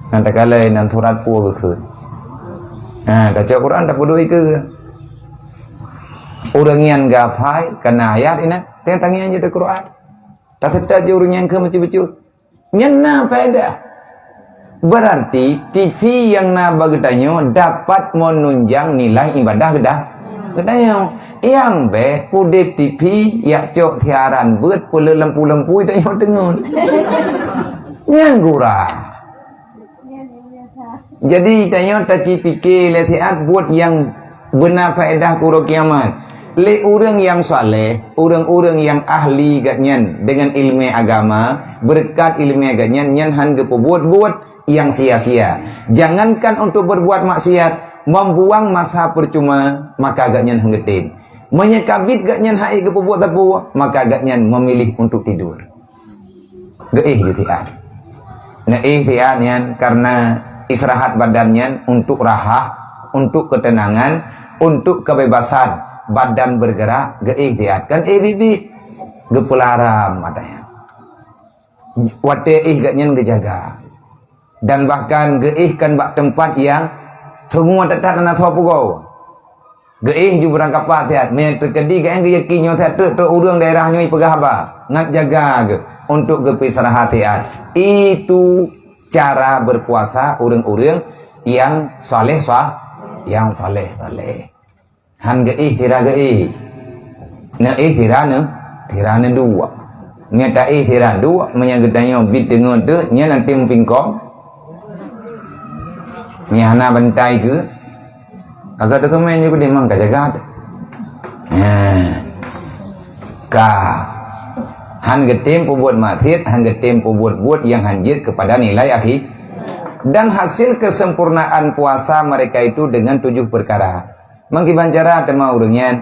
Nyan takalon nan surat peue geukheun. Ha, tacok Quran tapeuduek ikeue. Ureueng nyan geuhafai kana ayat inan, teuh tangieng jeuet Quran. Taseutôt jih ureueng nyan keu bacut-bacut. Nyan na faedah. Berarti T V nyang na bak geutanyoe dapat menunjang nilai ibadah geuda-, geutanyoe. Nyang bèk udeb T V, yak cok siaran beuet, peuleueh lampu-lampu tanyoe teungeut. Nyan gura. Jadi, tanyoe tacipike lé siat buet nyang beuna faedah keu uroe kiamat. Lé ureueng nyang saleh, ureueng-ureueng nyang ahli gobnyan deungon ileumèe agama, beureukat ileumèe gobnyan, nyan han geupeubuet buet nyang sia-sia. Jangankan untuk berbuat maksiat, membuang masa percuma, maka gobnyan han geutem. Meunyoe kabit gobnyan han ék geupeubuet sapeue, maka gobnyan memilih untuk tidur. Geuéh ju siat. Neuéh siat nyan karena istirahat badan nyan untuk raha, untuk ketenangan, untuk kebebasan badan bergerak, geuéh siat. Kan éh biet-biet, geupeulara mata nyan. Watèe éh gobnyan geujaga. Dan bahkan geuéh kan bak teumpat nyang sungue that-that hana soe pugoe. Geuéh ju beurangkapat siat, meunyoe teukeudi gobnyan geuyakin nyoe siat trok-trok ureueng daerah nyoe jipeugah haba, ngat jaga geuh untuk geupeuistirahat siat. Itu cara berpuasa ureueng-ureueng nyang saleh sa-, nyang saleh-saleh. Han geuéh sira geuéh. Neuéh sira neu-, sira neuduek. Nyan taéh sira duek, meunyoe geutanyoe bit deungon teuh, nyan nanti meupingkong. Nyan hana bantai keu. Agak teukeumèe nyoe keudéh mang ka jaga teuh. Nah. Ka. Han geutem peubuet maksiat, han geutem peubuet buet nyang han jeuet keupada nilai akhi-, dan hasil kesempurnaan puasa mereka itu dengan tujuh perkara. Meukiban cara teuma ureueng nyan?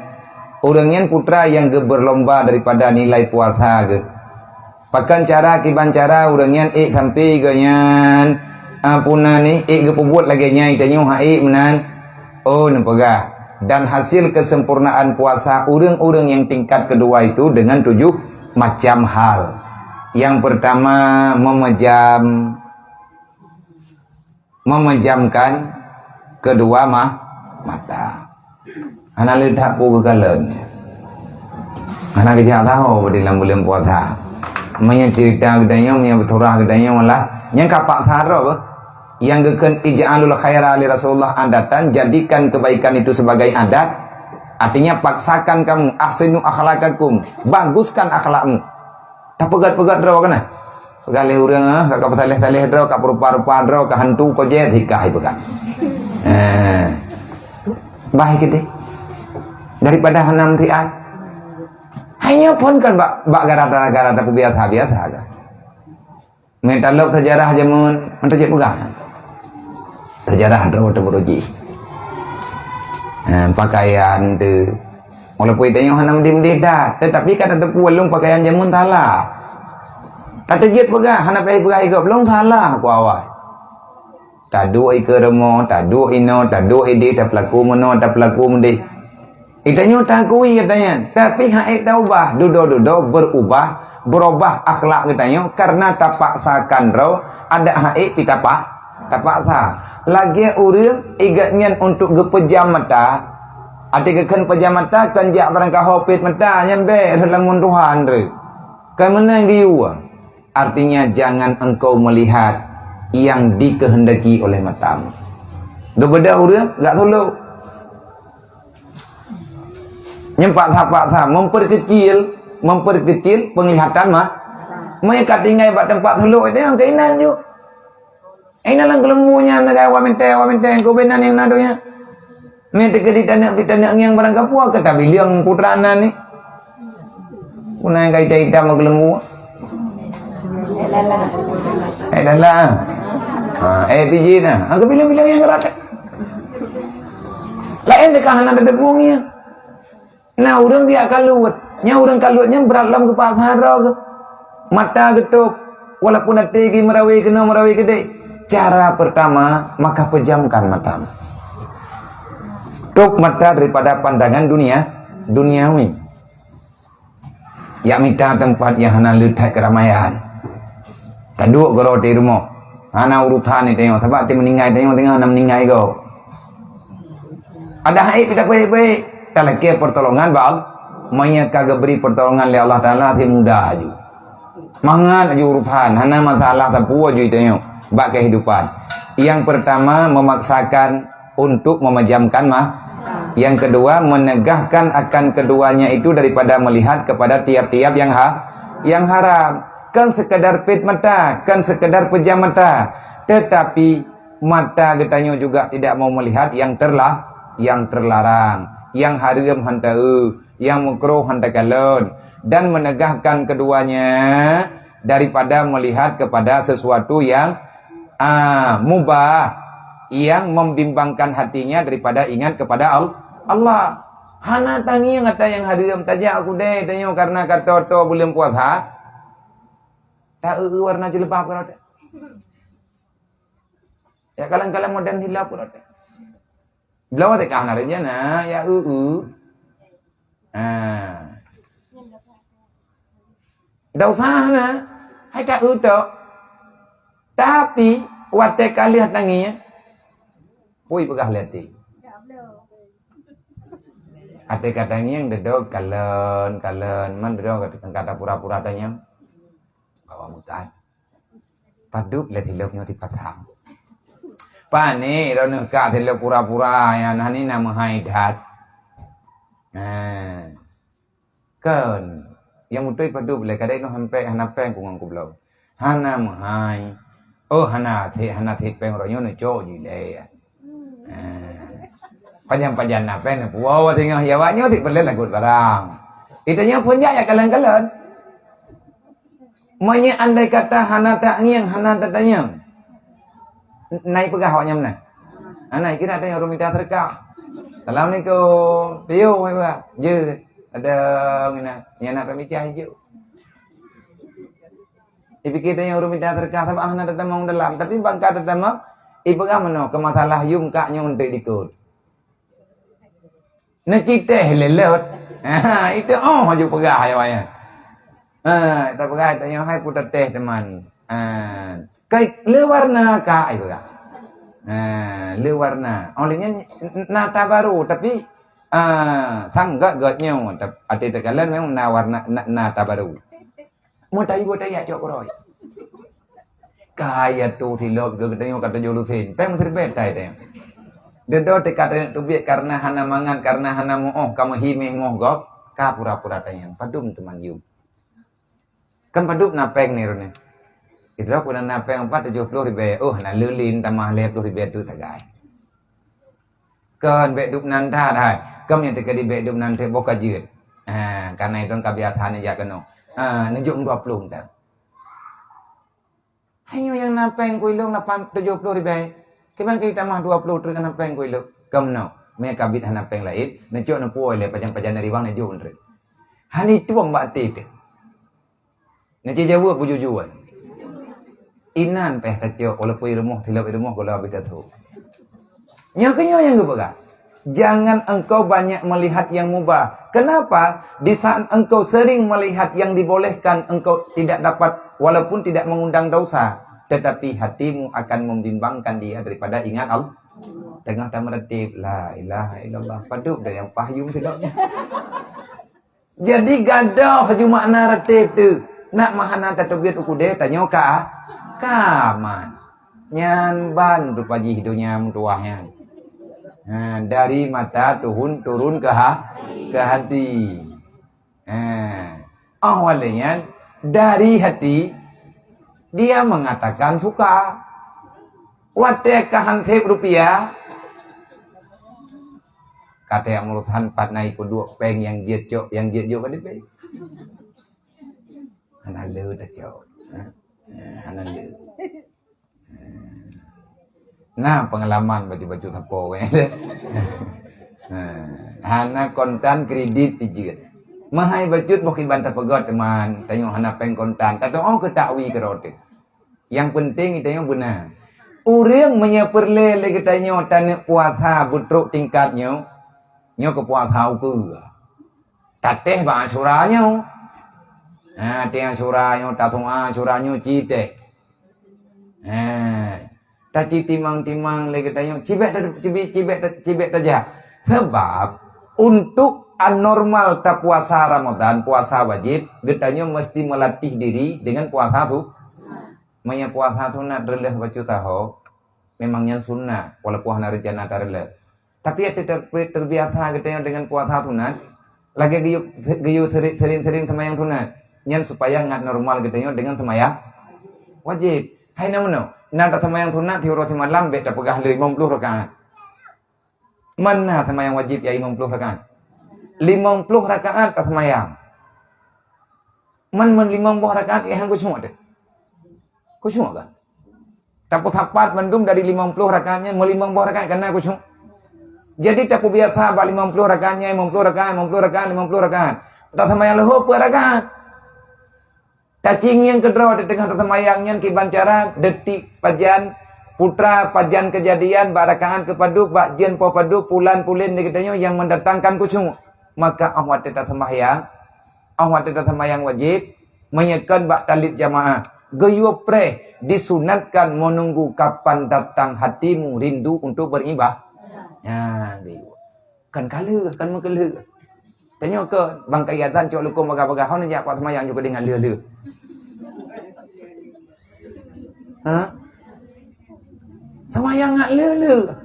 Ureueng nyan putra nyang geubeurlomba daripada nilai puasa geuh. Pakon cara, kiban cara ureueng nyan ék sampai gobnyan, ah, puna nih, ék geupeubuet lagèe nyan, tanyoe han ék meunan? Oh, neupeugah, dan hasil kesempurnaan puasa ureueng-ureueng nyang tingkat kedua itu dengan tujuh macam hal. Yang pertama, memejam memejamkan kedua ma-, mata. Hana le that peue geukalon. Hana geujak saho di lam buleuen puasa. Meunyoe cerita geutanyoe, meunyoe beusurah geutanyoe lah, nyang ka paksa droe beuh. Nyang geukheun ij'alul khaira li Rasulullah adatan, jadikan kebaikan itu sebagai adat. Artinya paksakan kamu, ahsinu akhlakakum, baguskan akhlakmu. Tapeugah-peugah droe keunan. Peugah lé ureueng, ah, ka, ka peusaleh-saleh droe, ka peurupa-rupa droe, ka hantu, ka jeuet, hikah peugah. Eh. Bah keudéh. Daripada hana meusiat. Hai nyoe phon kan bak, bak gara-gara tapeubiasa-biasa kan. Meutalok sejarah jameun, meutajak peugah. Tajarah droe teubeuruji. Ha, pakaian tu. Walaupun tanyoe hana meudeh-meudeh that, tetapi ka tateupeue lôn pakaian jameun salah. Tateujeuet peugah, hana payah peugah igob lôn salah ku awai. Taduek ikeue rumoh, taduek inoe, taduek ideh, tapeulaku meunoe, tapeulaku meudeh. Geutanyoe takui geutanyoe, tapi han ék taubah, dudoe-dudoe beurubah, beurubah akhlak geutanyoe karena tapaksakan droe, adak han ék pi tapa-, tapaksa. Lagée ureuëng igat nyan untuk geupeujam mata, até geukheun peujam mata kon jak barangkaho pet mata, nyan bék rhot lam ngon Tuhan rhot. Kon meunan geuyue. Artinya, jangan engkau melihat yang dikehendaki oleh matamu. Geubeudôh ureuëng gak thulôk. Nyan paksa-paksa memperkecil, memperkecil penglihatan mah. Meunyo ka tinggai bak teumpat thulôk itu nyang keunan ju. Inan lam keuleumbu nyan sagai awak mintée, awak mintée, keubenan nyang na donya. Meuteukeu di taneuk, di taneuk ngieng barang kapua, keu tabileung putra nan ni. Puna nyang ka itam-itam keuleumbu. Eh, dalam. Ha, eh, pijit nah. Ha, keubileung-bileung nyang geuratak. Laén teuka hana tateupeue ngieng. Nah, ureuëng biak kaluet. Nya ureuëng kaluet nyan brat lom geupaksa droe geuh. Mata geutôb, walaupun até geuh meurawe keunoe meurawe keudeh. Cara pertama, maka pejamkan matamu. Tôb mata daripada pandangan dunia, duniawi. Yak mita teumpat nyang hana le that keuramaian. Taduek goroe di rumoh. Hana urusan ni tanyoe, sabab ti meuninggai tanyoe teungoh hana meuninggai gob. Ada hai kita baik-baik, talakée pertolongan bak Allah. Meunyo ka geubri pertolongan lé Allah Taala, si mudah aju. Mangat aju urusan, hana masalah sapeue aju tanyoe bak kehidupan. Yang pertama, memaksakan untuk memejamkan ma-, yang kedua, menegahkan akan keduanya itu daripada melihat kepada tiap-tiap yang ha-, yang haram. Kan sekadar pet mata, kan sekadar pejam mata, tetapi mata geutanyoe juga tidak mau melihat yang terla-, yang terlarang, yang hareuem han taeu, yang makruh han takalon, dan menegahkan keduanya daripada melihat kepada sesuatu yang, ah, mubah, yang membimbangkan hatinya daripada ingat kepada Al-, Allah. Hana tangieng ata nyang hareuem, tajak u keudè tanyoe karena ka toe-toe buleuen puasa. Ta eu warna jilbab keudè. Ya, kalon-kalon modern hilap keudè. Bloe teuka hana rencana, ya eu. Ha. Ndak usah na. Hai ta eu tok. Tapi watèe ka lheueh tangieng, pui peugah lé até. Até ka tangieng, dedo kalon, kalon, man dedo kata pura-pura tangieng. Bawa meukat. Padub lé silop nyoe sipasang. Pane droeneuh ka silop pura-pura nyang na ni na meuhai that. Nah. Kon. Nyang beutôi padub lé kadai noh sampai hana péng ku ngon kubloe. Hana meuhai. Oh, hana thé, hana thé péng uroe nyoe neucok ju lé. Nah. Pajan-pajan na péng neupuwoe singoh ya awak nyoe sit peureulèe lagot barang. Ita nyoe phon jak ya kalon-kalon. Meunyoe andai kata hana tangieng, hana tatanyong, na ipeugah awak nyan meunan? Hana, kira tanyong ureueng mita seudeukah. Assalamualaikum. Piôh, mai peugah. Jeuet. Ada ngena. Nyang na pemicah ijuk. Ipike tanyong ureueng mita seudeukah sabab hana tatamong dalam. Tapi bangka tatamong, ipeugah meunoe keu masalah yum kak nyoe untuk dikot. Neukitéh lé lôt. Ha, itu oh aju peugah ya wayang. Ha, ta peugah tanyong hai putéh teuma. Ha, kai le warna ka ai peugah. Ha, le warna. Oh lé nyan na tabaru tapi ah sang gak gak nyoe até teukalan memang na warna na, na tabaru. Meutayue-tayue cok keurôi. Kaya tu silop ke geutanyoe ka tujoh lusin. Péng meusiribèe tai teuh. Dedo teuka teuneuk teubiet karena hana mangat, karena hana muoh, ka meuhi meh moh gob, ka pura-pura tanyong. Padum teuma yum. Kan padum na péng ni rune. Idroe pun na péng empat tujoh ploh ribèe. Oh, na leulin tamah lhèe ploh ribèe tu tagai. Kon bèk dub nan that hai. Keu nyang teuka di bèk dub nan that boh ka jeuet. Ha, karena itu ka biasa ni jak keunoe. Ha, neujok dua ploh meuteun. Hai nyoe nyang na péng kuilong lapan tujoh ploh ribèe. Kiban keu tamah dua ploh treuk hana péng ku ilok. Keunoe, mé kabit hana péng laén, neucok neupuwoe lé pajan-pajan dari wang neujok treuk. Hana itu bak até teuh. Neuci jaweueb bujur-jujur. Inan payah tacok, walaupun i rumoh, tilop i rumoh, gola bita tu. Nyoe keuh nyoe nyang geupeugah. Jangan engkau banyak melihat yang mubah. Kenapa? Di saat engkau sering melihat yang dibolehkan, engkau tidak dapat, walaupun tidak mengundang dosa, tetapi hatimu akan membimbangkan dia daripada ingat Allah. Tengah tameureutéb, la ilaha illallah. Padub dah nyang pahyum sidok nyan. Jadi gadoh ju makna reuteb tu. Nak meuhana tateubiet u keudè tanyoe ka, ka aman. Nyan ban rupa jih donya meutuwah nyan. Ha, dari mata tuhun turun ke ha, ke hati. Ha. Oh, walai nyan dari hati dia mengatakan suka. Watèe ka han sép rupiah, ka teuh urusan pat na ipeuduek péng nyang jeuet cok, nyang jeuet jok ka dipéng. Hana le tacok. Ha? Ha, hana le. Ha. Nah, pengalaman bacut-bacut sapo, eh. Ha. Hana kontan kredit pijeuet. Meuhai bacut boh kiban tapeugöt teuma, tanyoe hana péng kontan. Tadoa keu takwi keudroe teuh. Nyang peunteng geutanyoe beuna. Ureueng meunyoe peureulèe lé geutanyoe taneuk puasa beutrok tingkat nyoe, nyoe keu puasa ukeue. Tatéh bak Asyura nyoe. Ha, téh Asyura nyoe, tasu'a Asyura nyoe ci téh. Ha, taci timang-timang lé geutanyoe, cibèk ta-, cibèk, cibèk ta-, cibèk tajak. Sabab untuk anormal tapuasa Ramadan, puasa wajib, geutanyoe meusti meulatih diri deungon puasa su-, Meunyoe puasa sunat reuleh bacut saho, memang nyan sunat, walaupun hana reuncana tareuleh. Tapi ya ter-, ter-, terbiasa geutanyoe deungon puasa sunat, lagèe geuyue, geuyue seri-, sering-sering seumayang sunat. Nyan supaya ngat normal geutanyoe deungon seumayang wajib. Hai na meunoe, na taseumayang sunat siuroe simalam bèk tapeugah lé limong ploh rakaat. Man na seumayang wajib nyang limong ploh rakaat? Limong ploh rakaat taseumayang. Man, man limong boh rakaat nyang han khusyuk teuh? Khusyuk ka? Tapeusapat mandum dari limong ploh rakaat nyan, meulimong boh rakaat ka na khusyuk. Jadi tapeubiasa bak limong ploh rakaat nyan, limong ploh rakaat, limong ploh rakaat, limong ploh rakaat. Taseumayang leuhô peuet rakaat. Tacingieng keudroe di teungoh taseumayang nyan kiban cara, detik pajan, putra pajan keujadian, bak rakaat keupadub, bak jeuem poh padub, pulan pulen di geutanyoe nyang mendatangkan khusyuk. Maka 'oh watèe taseumayang, 'oh watèe taseumayang wajib, meunyoe kon bak talib jamaah, geuyue preh disunatkan menunggu kapan datang hatimu rindu untuk beriba-, nyan geuyue. Kan ka lheueh, kan meukeulheueh. Tanyoe keu bangkai azan cok lukon bagah-bagah, hana jak pat seumayang juga dengan lheueh-lheueh. Ha? Seumayang ngat lheueh-lheueh.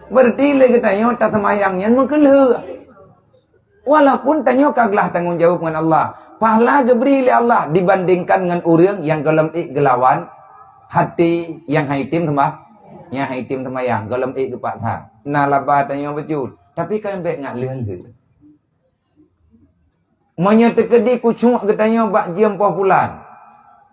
Berarti lé geutanyoe taseumayang nyan meukeulheueh. Walaupun tanyoe ka glah tanggong jaweueb ngon Allah, pahala geubri lé Allah dibandingkan ngon ureueng nyang gohlom ék geulawan hati nyang hai tem seumayang, nyang hai tem seumayang, gohlom ék geupaksa. Na laba tanyoe bacut, tapi kan bèk ngat lheueh-lheueh. Meunyoe teukeudi khusyuk geutanyoe bak jeuem poh pulan,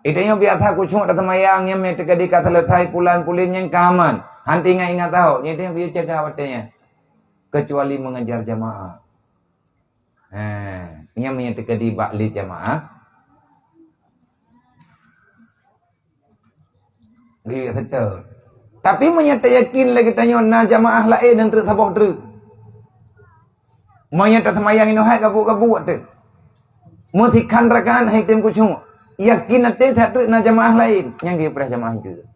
geutanyoe biasa khusyuk taseumayang nyan, meunyoe teukeudi ka seuleusai pulan pulen nyan ka aman, han teuingat-ingat saho, nyan tanyoe geuyue jaga watèe nyan, keucuali mengejar jamaah. Ha, nyan meunyoe teukeudi bak lé jamaah, geuyue seutôt. Tapi meunyoe tayakin lé geutanyoe na jamaah laén nyang treuk saboh treuk, meunyoe taseumayang inoe hai gabuk-gabuk teuh, meusikhan rakaat hai tem khusyuk, yakin até that treuk na jamaah laén, nyan geuyue preh jamaah keue.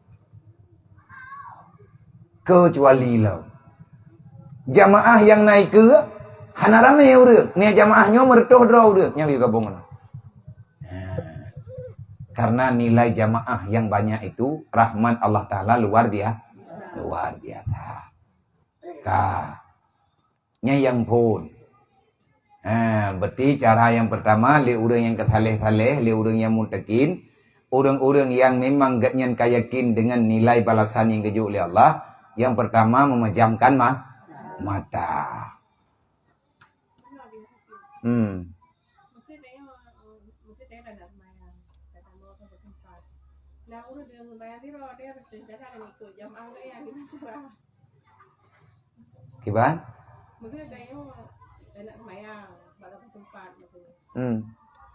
Keucuali lom jamaah nyang na ikeue hana ramé ureueng, nyan jamaah nyoe meureutôh droe ureueng nyang geuyue gabong nyan. Nah, karena nilai jamaah yang banyak itu rahmat Allah Taala luar bia-, luar biasa. Ka. Nyan nyang phôn. Ha, berarti cara nyang pertama, lé ureueng nyang keusaleh-saleh, lé ureueng nyang muttaqin, ureueng-ureueng nyang memang geuhnyan ka yakin deungon nilai balasan nyang geujok lé Allah, nyang pertama meumejamkan ma-, mata. Hmm. Nah, ureueng deungon seumayang sidroe, dia harus rencana dan ikut jamaah geuh nyan di acara. Kiban? Mungkin ada yang tak nak seumayang, bak satu tempat, mungkin. Hmm.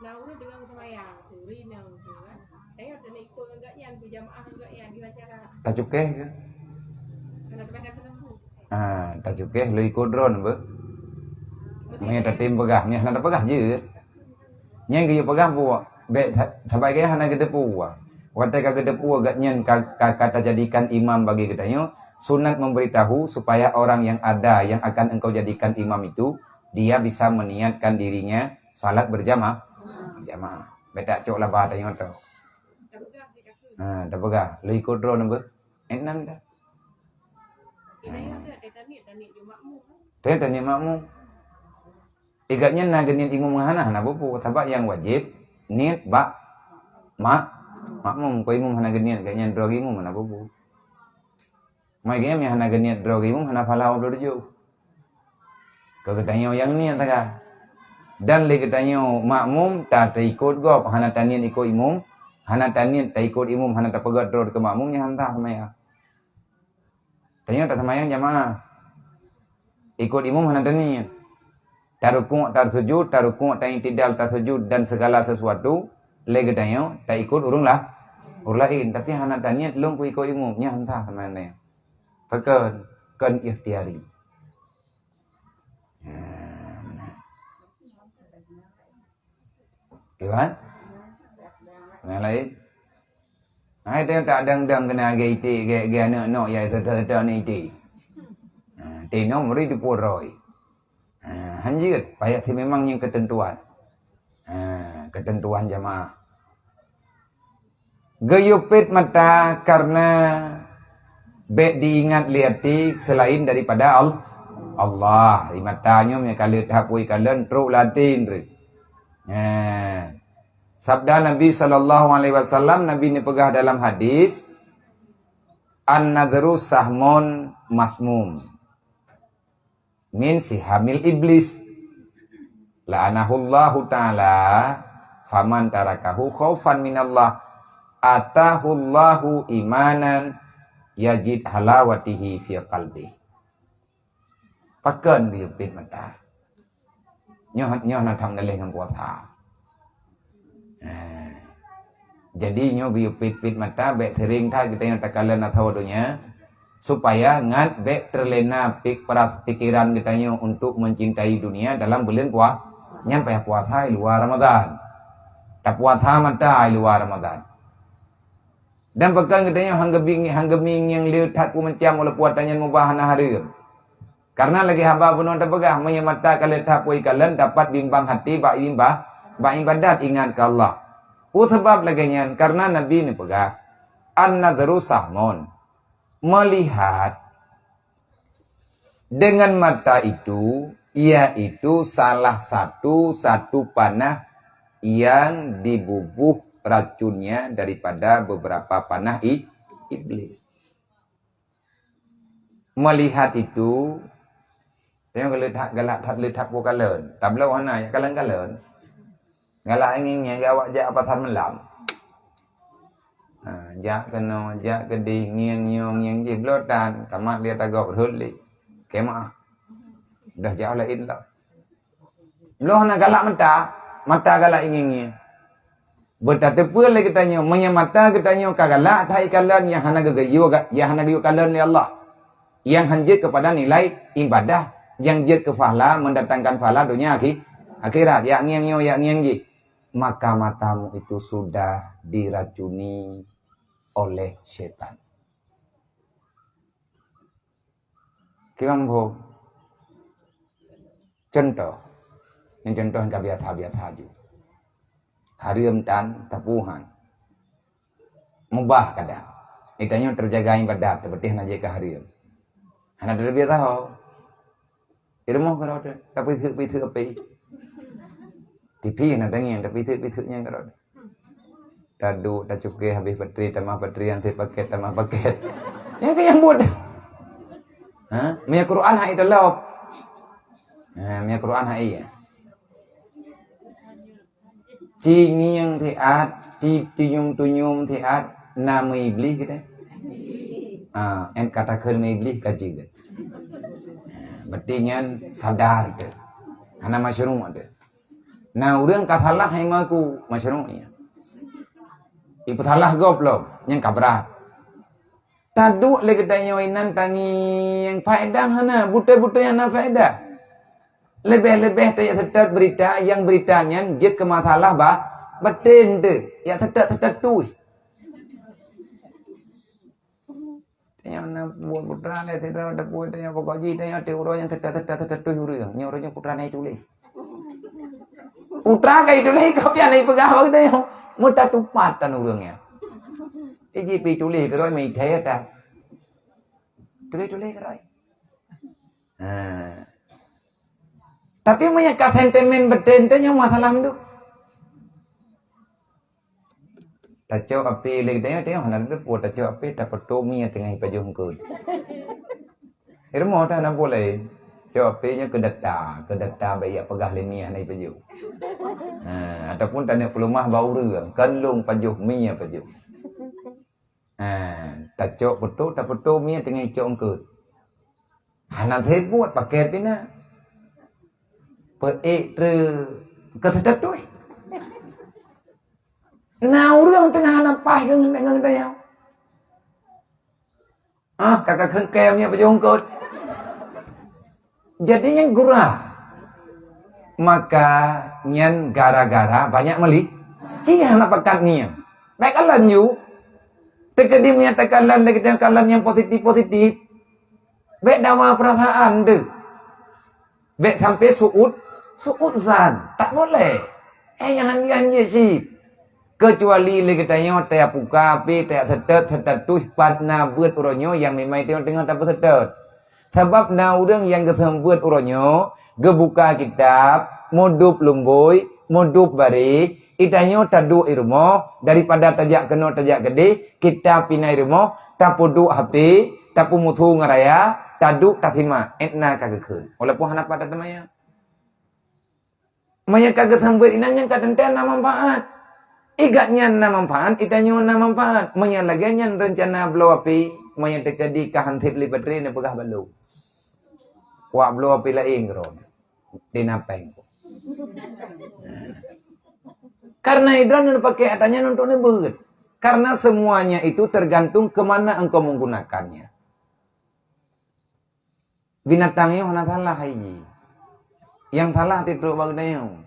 Nah, ureueng deungon seumayang, ureueng inong, kan. Saya udah nak ikut ngon geuh nyan, berjamaah ngon geuh nyan di acara. Tacukeh ke? Karena tempat aku nunggu. Ah, tacukeh lé ikot droe nyan beuh. Meunyoe tatem peugah, meunyoe hana tapeugah jeuet. Nyang geuyue peugah buet, bèk sa-, sabai gaya hana geuteupeue. Watèe ka geuteupeue geuh nyan ka, ka, ka tajadikan imam bagi geutanyoe, sunat memberitahu supaya orang yang ada yang akan engkau jadikan imam itu, dia bisa meniatkan dirinya salat berjamaah, berjamaah. Bèk tacok laba tanyoe tu. Ha, tapeugah, lé ikot droe nyan beuh. Enan dah. Teuh taniet makmum. Ingat nyan na geuniet imum ngon hana, hana peue-peue. Sabab nyang wajéb niet bak mak-, makmum. Kon imum hana geuniet, geuh nyan droe imum hana peue-peue. Mai geuh nyan hana geuniet droe imum hana pahala dua puluh tujoh. Keu geutanyoe nyang niet taga. Dan lé geutanyoe makmum ta-, taikot gob, hana taniet ikot imum, hana taniet taikot imum, hana tapeugah droe keu makmum, nyan hana sah seumayang. Tanyoe taseumayang jamaah. Ikot imum hana taniet. Tarukuk, tasujud, tarukuk, ta'iktidal, tasujud dan segala sesuatu lé geutanyoe taikot ureueng lah, ureueng laén, tapi hana taniet lôn kuikot imum, nyan hana sah seumayang. Pakon? Kon ikhtiari. Ha, meunan. Kiban? Nyang laén? Hai, teuh tak dang-dang keunan lagèe iték, lagèe, lagèe aneuk nok ya, serta-serta aneuk iték. Ha, teuh nok meuri teupue roi. Ha, hanjeuet, payah si memang nyang keuteuntuan. Ha, keuteuntuan jamaah. Geuyue pet mata karena bèk diingat lé até selain daripada Al-, Allah. Di mata nyoe meunyoe ka lheueh that pue kalon trok lam até nyoe. Nah, sabda Nabi sallallahu alaihi wasallam, Nabi neupeugah dalam hadis, "An-nadhru sahmun masmum." Min sihamil iblis. La'anahullahu ta'ala, faman tarakahu khaufan minallah, atahullahu imanan yajid halawatihi fi qalbih. Pakon geuyue pet mata? Nyoe, nyoe na that meudaleh ngon puasa. Nah, jadi nyoe geuyue pet-pet mata, bèk seuring that geutanyoe takalon asoe donya, supaya ngat bèk terlena pik-, peras-, pikiran geutanyoe untuk mencintai dunia dalam buleuen pua-, nyan payah puasa di luwa Ramadan. Tapuasa mata di luwa Ramadan. Dan pakon geutanyoe han geubing-, han geumieng nyang le that peumancam walaupun atra nyan mubah hana hareuem. Karena lagèe haba bunoe tapeugah, meunyoe mata ka le that pue ikalon, dapat bimbang hati bak imbah, bak ibadat ingat keu Allah. Peue sabab lagèe nyan? Karena Nabi neupeugah, "An-nadhru sahmun." Melihat dengan mata itu, yaitu salah satu, satu panah yang dibubuh racunnya daripada beberapa panah i-, iblis. Melihat itu, tengok galak that, galak that, le that pue kalon. Tabloe hana, ya kalon-kalon. Galak ngieng-ngieng, awak jak pasar malam. Ha, jak keunoe, jak keudeh, ngieng nyoe, ngieng jih, bloe tan, kamat dia tagob rhot lé. Kemah. Dah jauh laén lah. Bloe hana galak mata, mata galak ngieng-ngieng. Beutateupeue lé geutanyoe, meunyoe mata geutanyoe ka galak that ikalon nyang hana geugeuyue ga-, nyang hana geuyue kalon lé Allah, nyang han jeuet keupada nilai ibadah, nyang jeuet keu pahala, mendatangkan pahala donya akhi-, akhirat, jak ngieng nyoe, jak ngieng jih, maka matamu itu sudah diracuni oleh setan. Kiban phom? Contoh. Nyan contoh nyang ka biasa-biasa ju. Hareuem tan, tapi han. Mubah kadang. Geutanyoe teujaga ibadat, tapi hana jeuet keu hareuem. Hana teubiasa ho. Di rumoh keudroe, tapi teuk, tapi teuk api. T V hana tangieng, tapi teuk, tapi teuk nyang keudroe. Taduek, tacukeh, habéh baterai, tamah baterai, nyang sép paket, tamah paket. Nyang ka nyang buet. Ha? Meunyoe Quran hai talop. Ha, meunyoe Quran hai ya. Ci ngieng siat, ci tunyum-tunyum siat, Na meu iblih kita. Ah, en kata kheun meu iblih ka jeuet. Ah, berarti nyan sadar tu. Hana masyru' tu. Na ureuëng ka salah hai maku masyru' nyan. Ipeusalah gob lom, nyan ka brat. Taduek lé geutanyoe inan tangieng, faedah hana, beutôi-beutôi hana faedah. Leubeh-leubeh tajak seutôt beurita, nyang beurita nyan jeuet keu masalah ba-, baten teuh, jak seutôt-seutôt tuih. Tanyoe na buet putra lé, sidroe teupeue tanyoe pokok jih, tanyoe tiep uroe nyan seutôt-seutôt-seutôt tuih ureuëng, nyoe ureuëng nyoe putra na tuléh. Putra ka ituléh, ka pian ipeugah bak geutanyoe. Meutatupat tan ureuëng nyan. Iji pi tuléh keurôi meuithée that. Tuléh-tuléh keurôi. Ha. Tapi meunyoe ka sentimen beutôi, nyan masalah tu. Tacok api lé geutanyoe, tanyoe hana teupeue tacok api, tapeutoe mie teungoh ipajoh eungkôt. Di rumoh tan hana boleh. Cok api nyoe keu data, keu data bèk jak peugah lé mie hana ipajoh. Ha, ataupun taneuk peuleumah bak ureuëng, kon lôn pajoh mie pajoh. Ha, tacok peutoe, tapeutoe mie teungoh icok eungkôt. Hana teubuet paket pih na. Peuék treuk keu seutôt tuih. Na ureuëng teungoh hana paih ngon, ngon tanyoe. Ah, ka ka kheun kém nyan pajoh eungkôt. Jadi nyan gura. Maka nyan gara-gara banyak meuli, ci hana pakat ngieng. Bèk kalon ju. Teukeudi meunyo takalon lagèe takalon nyang positif-positif, bèk dawa peurasaan teuh. Bèk sampai su'ud, su'udzan. Tak boleh. Eh, nyang hanjeuet-hanjeuet cit. Keucuali lé geutanyoe tapuka api, taseutôt, seutôt tuih pat na beuet uroe nyoe nyang memang tanyoe teungoh tapeuseutôt. Sabab na ureuëng nyang geuseumeubeuet uroe nyoe, geubuka kitab, meudub lumbôi, meudub baréh, geutanyoe taduek i rumoh, daripada tajak keunoe tajak keudeh, kitab pih na i rumoh, tapeuduek H P, tapeumusu ngon raya, taduek tasimak, 'et na ka geukheun. Walaupun hana pat tateumanyong. Meunyo ka geuseumeubeuet inan nyan ka teuntèe na manfaat. Igat nyan na manfaat, geutanyoe na manfaat. Meunyo lagèe nyan reuncana bloe api, meunyo teukeudi ka han sép lé baterai neupeugah bak lôn. Kuak bloe api laén keudroe. Di napeng. Karena idon neupaké ata nyan untuk neubeuet. Karena semuanya itu tergantung ke mana engkau menggunakannya. Binatang nyoe hana salah hai jih. Nyang salah titrok bak geutanyoe.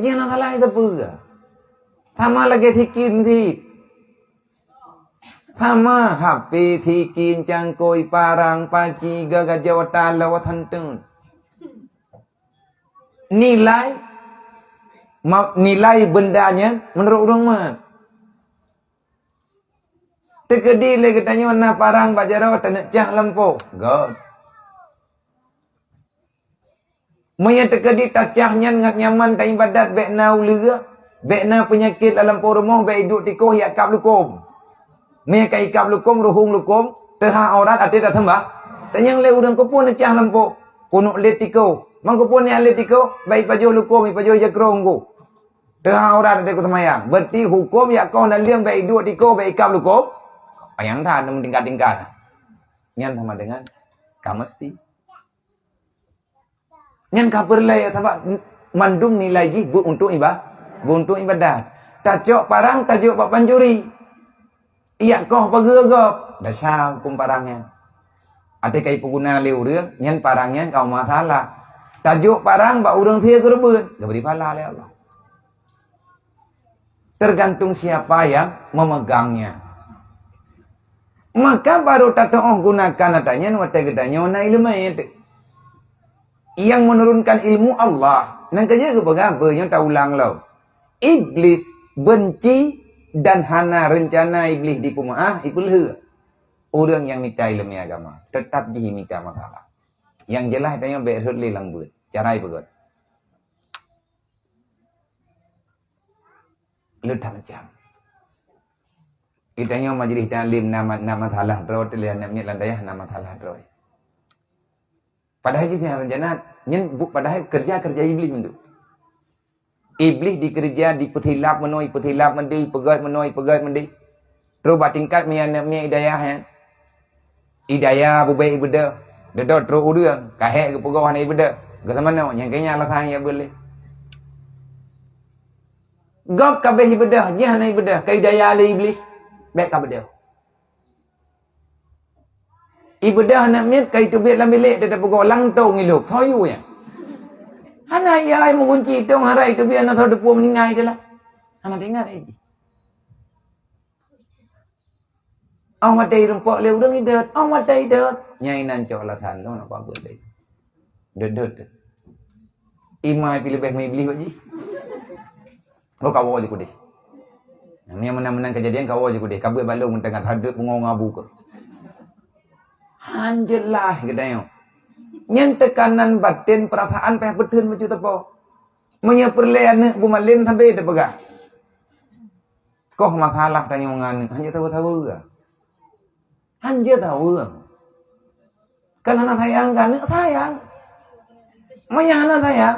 Jih hana salah hai sapeue. Sama lagèe sikin cit. Sama H P, sikin, cangkôi, parang, paci, gagajah, watala, watanteun. Nilai, ma-, nilai benda nyan meunurot ureueng mat. Teukeudi lé geutanyoe na parang bak jaroe taneuk cah lampôh, göt. Meunyoe teukeudi tacah nyan ngat nyaman taibadat, bèk na uleue, bèk na peunyakét lam lampôh rumoh, bèk iduek tikôh jak kab lukôm. Meunyoe ka ikab lukôm, ruhueng lukôm, teuhah aurat até taseumbah. Tanyong lé ureueng keupeue neucah lampôh, keuneuk lét tikôh. Man keupeue neucah lét tikôh, bèk ipajoh lukôm, ipajoh jakrong ku. Teuhah aurat até kuseumayang. Berarti hukôm jak koh naleueng bèk iduek tikôh, bèk ikab lukôm. Panyang that meutingkat-tingkat. Nyan sama dengan ka meusti. Nyan ka peureulèe, sabab mandum nilai jih beuet untuk iba-, beuet untuk ibadat. Tacok parang, tajok bak pancuri. Jak koh pageue gob, desya hukôm parang nyan. Até ka ipeuguna lé ureueng, nyan parang nyan ka masalah. Tajok parang bak ureueng sie keureubeuen, geubri pahala lé Allah. Tergantung siapa yang memegangnya. Maka baru tatuoh gunakan ata nyan watèe geutanyoe na ileumèe. Yang menurunkan ilmu Allah. Nyan ka jeuet geupeugah beuh nyoe taulang lom. Iblis benci dan hana reuncana Iblis dipeumaáh, ipeulheueh. Ureueng nyang mita ileumèe agama, teutap jih mita masalah. Nyang jeulaih tanyoe bèk rhot lé lam beuet. Cara ipeugöt. Le that macam. Geutanyoe majlis taklim na ma-, na masalah droe, teulian na miet lam dayah na masalah droe. Padahai jih nyan rencana, nyan bu-, padahai keureuja-keureuja Iblih mandum. Iblih dikeureuja, dipeusilap meunoe, ipeusilap meudeh, ipeugét meunoe, ipeugét meudeh. Trok bak tingkat miet aneuk miet i dayah nyan. I dayah bubé ibeudôh. Deudôh trok ureuëng, ka hék geupeugoh hana ibeudôh. Geusamanoe, nyang keu nyan alasan nyang beuet lé. Gob ka abéh ibeudôh, jih hana ibeudôh, ka i dayah lé iblih. Bék ka beudôh. Ibeudôh aneuk miet ka iteubiet lam bilék, teutap peugoh lam tong ilôb, soe yue nyan. Hana, ya, ai meugunci tong harai teubiet, na soe teupeu meuninggai teuh lah. Hana teuingat lé jih. Óh watèe irumpok lé ureuëng idot, óh watèe idot. Nyan inan cok alasan lôn apa buet lé. Dot-dot. Ima pih leubeh meuiblih bak jih. Oh, kawoe jih keudeh. Nyang meunan-meunan keujadian kawoe jih keudeh. Ka beuet bak lôn meuteungoh hadeup beungoh ngabu keuh. Han jeulaih geutanyoe. Nyan teukanan baten, peurasaan payah peutheun bacut teupeu. Meunyoe peureulèe aneuk beumalém sabe teupeugah. Koh masalah tanyoe ngon aneuk, han jeuet saweue-saweue. Han jeuet saweue. Kan hana sayang keu aneuk, sayang. Meunyoe hana sayang,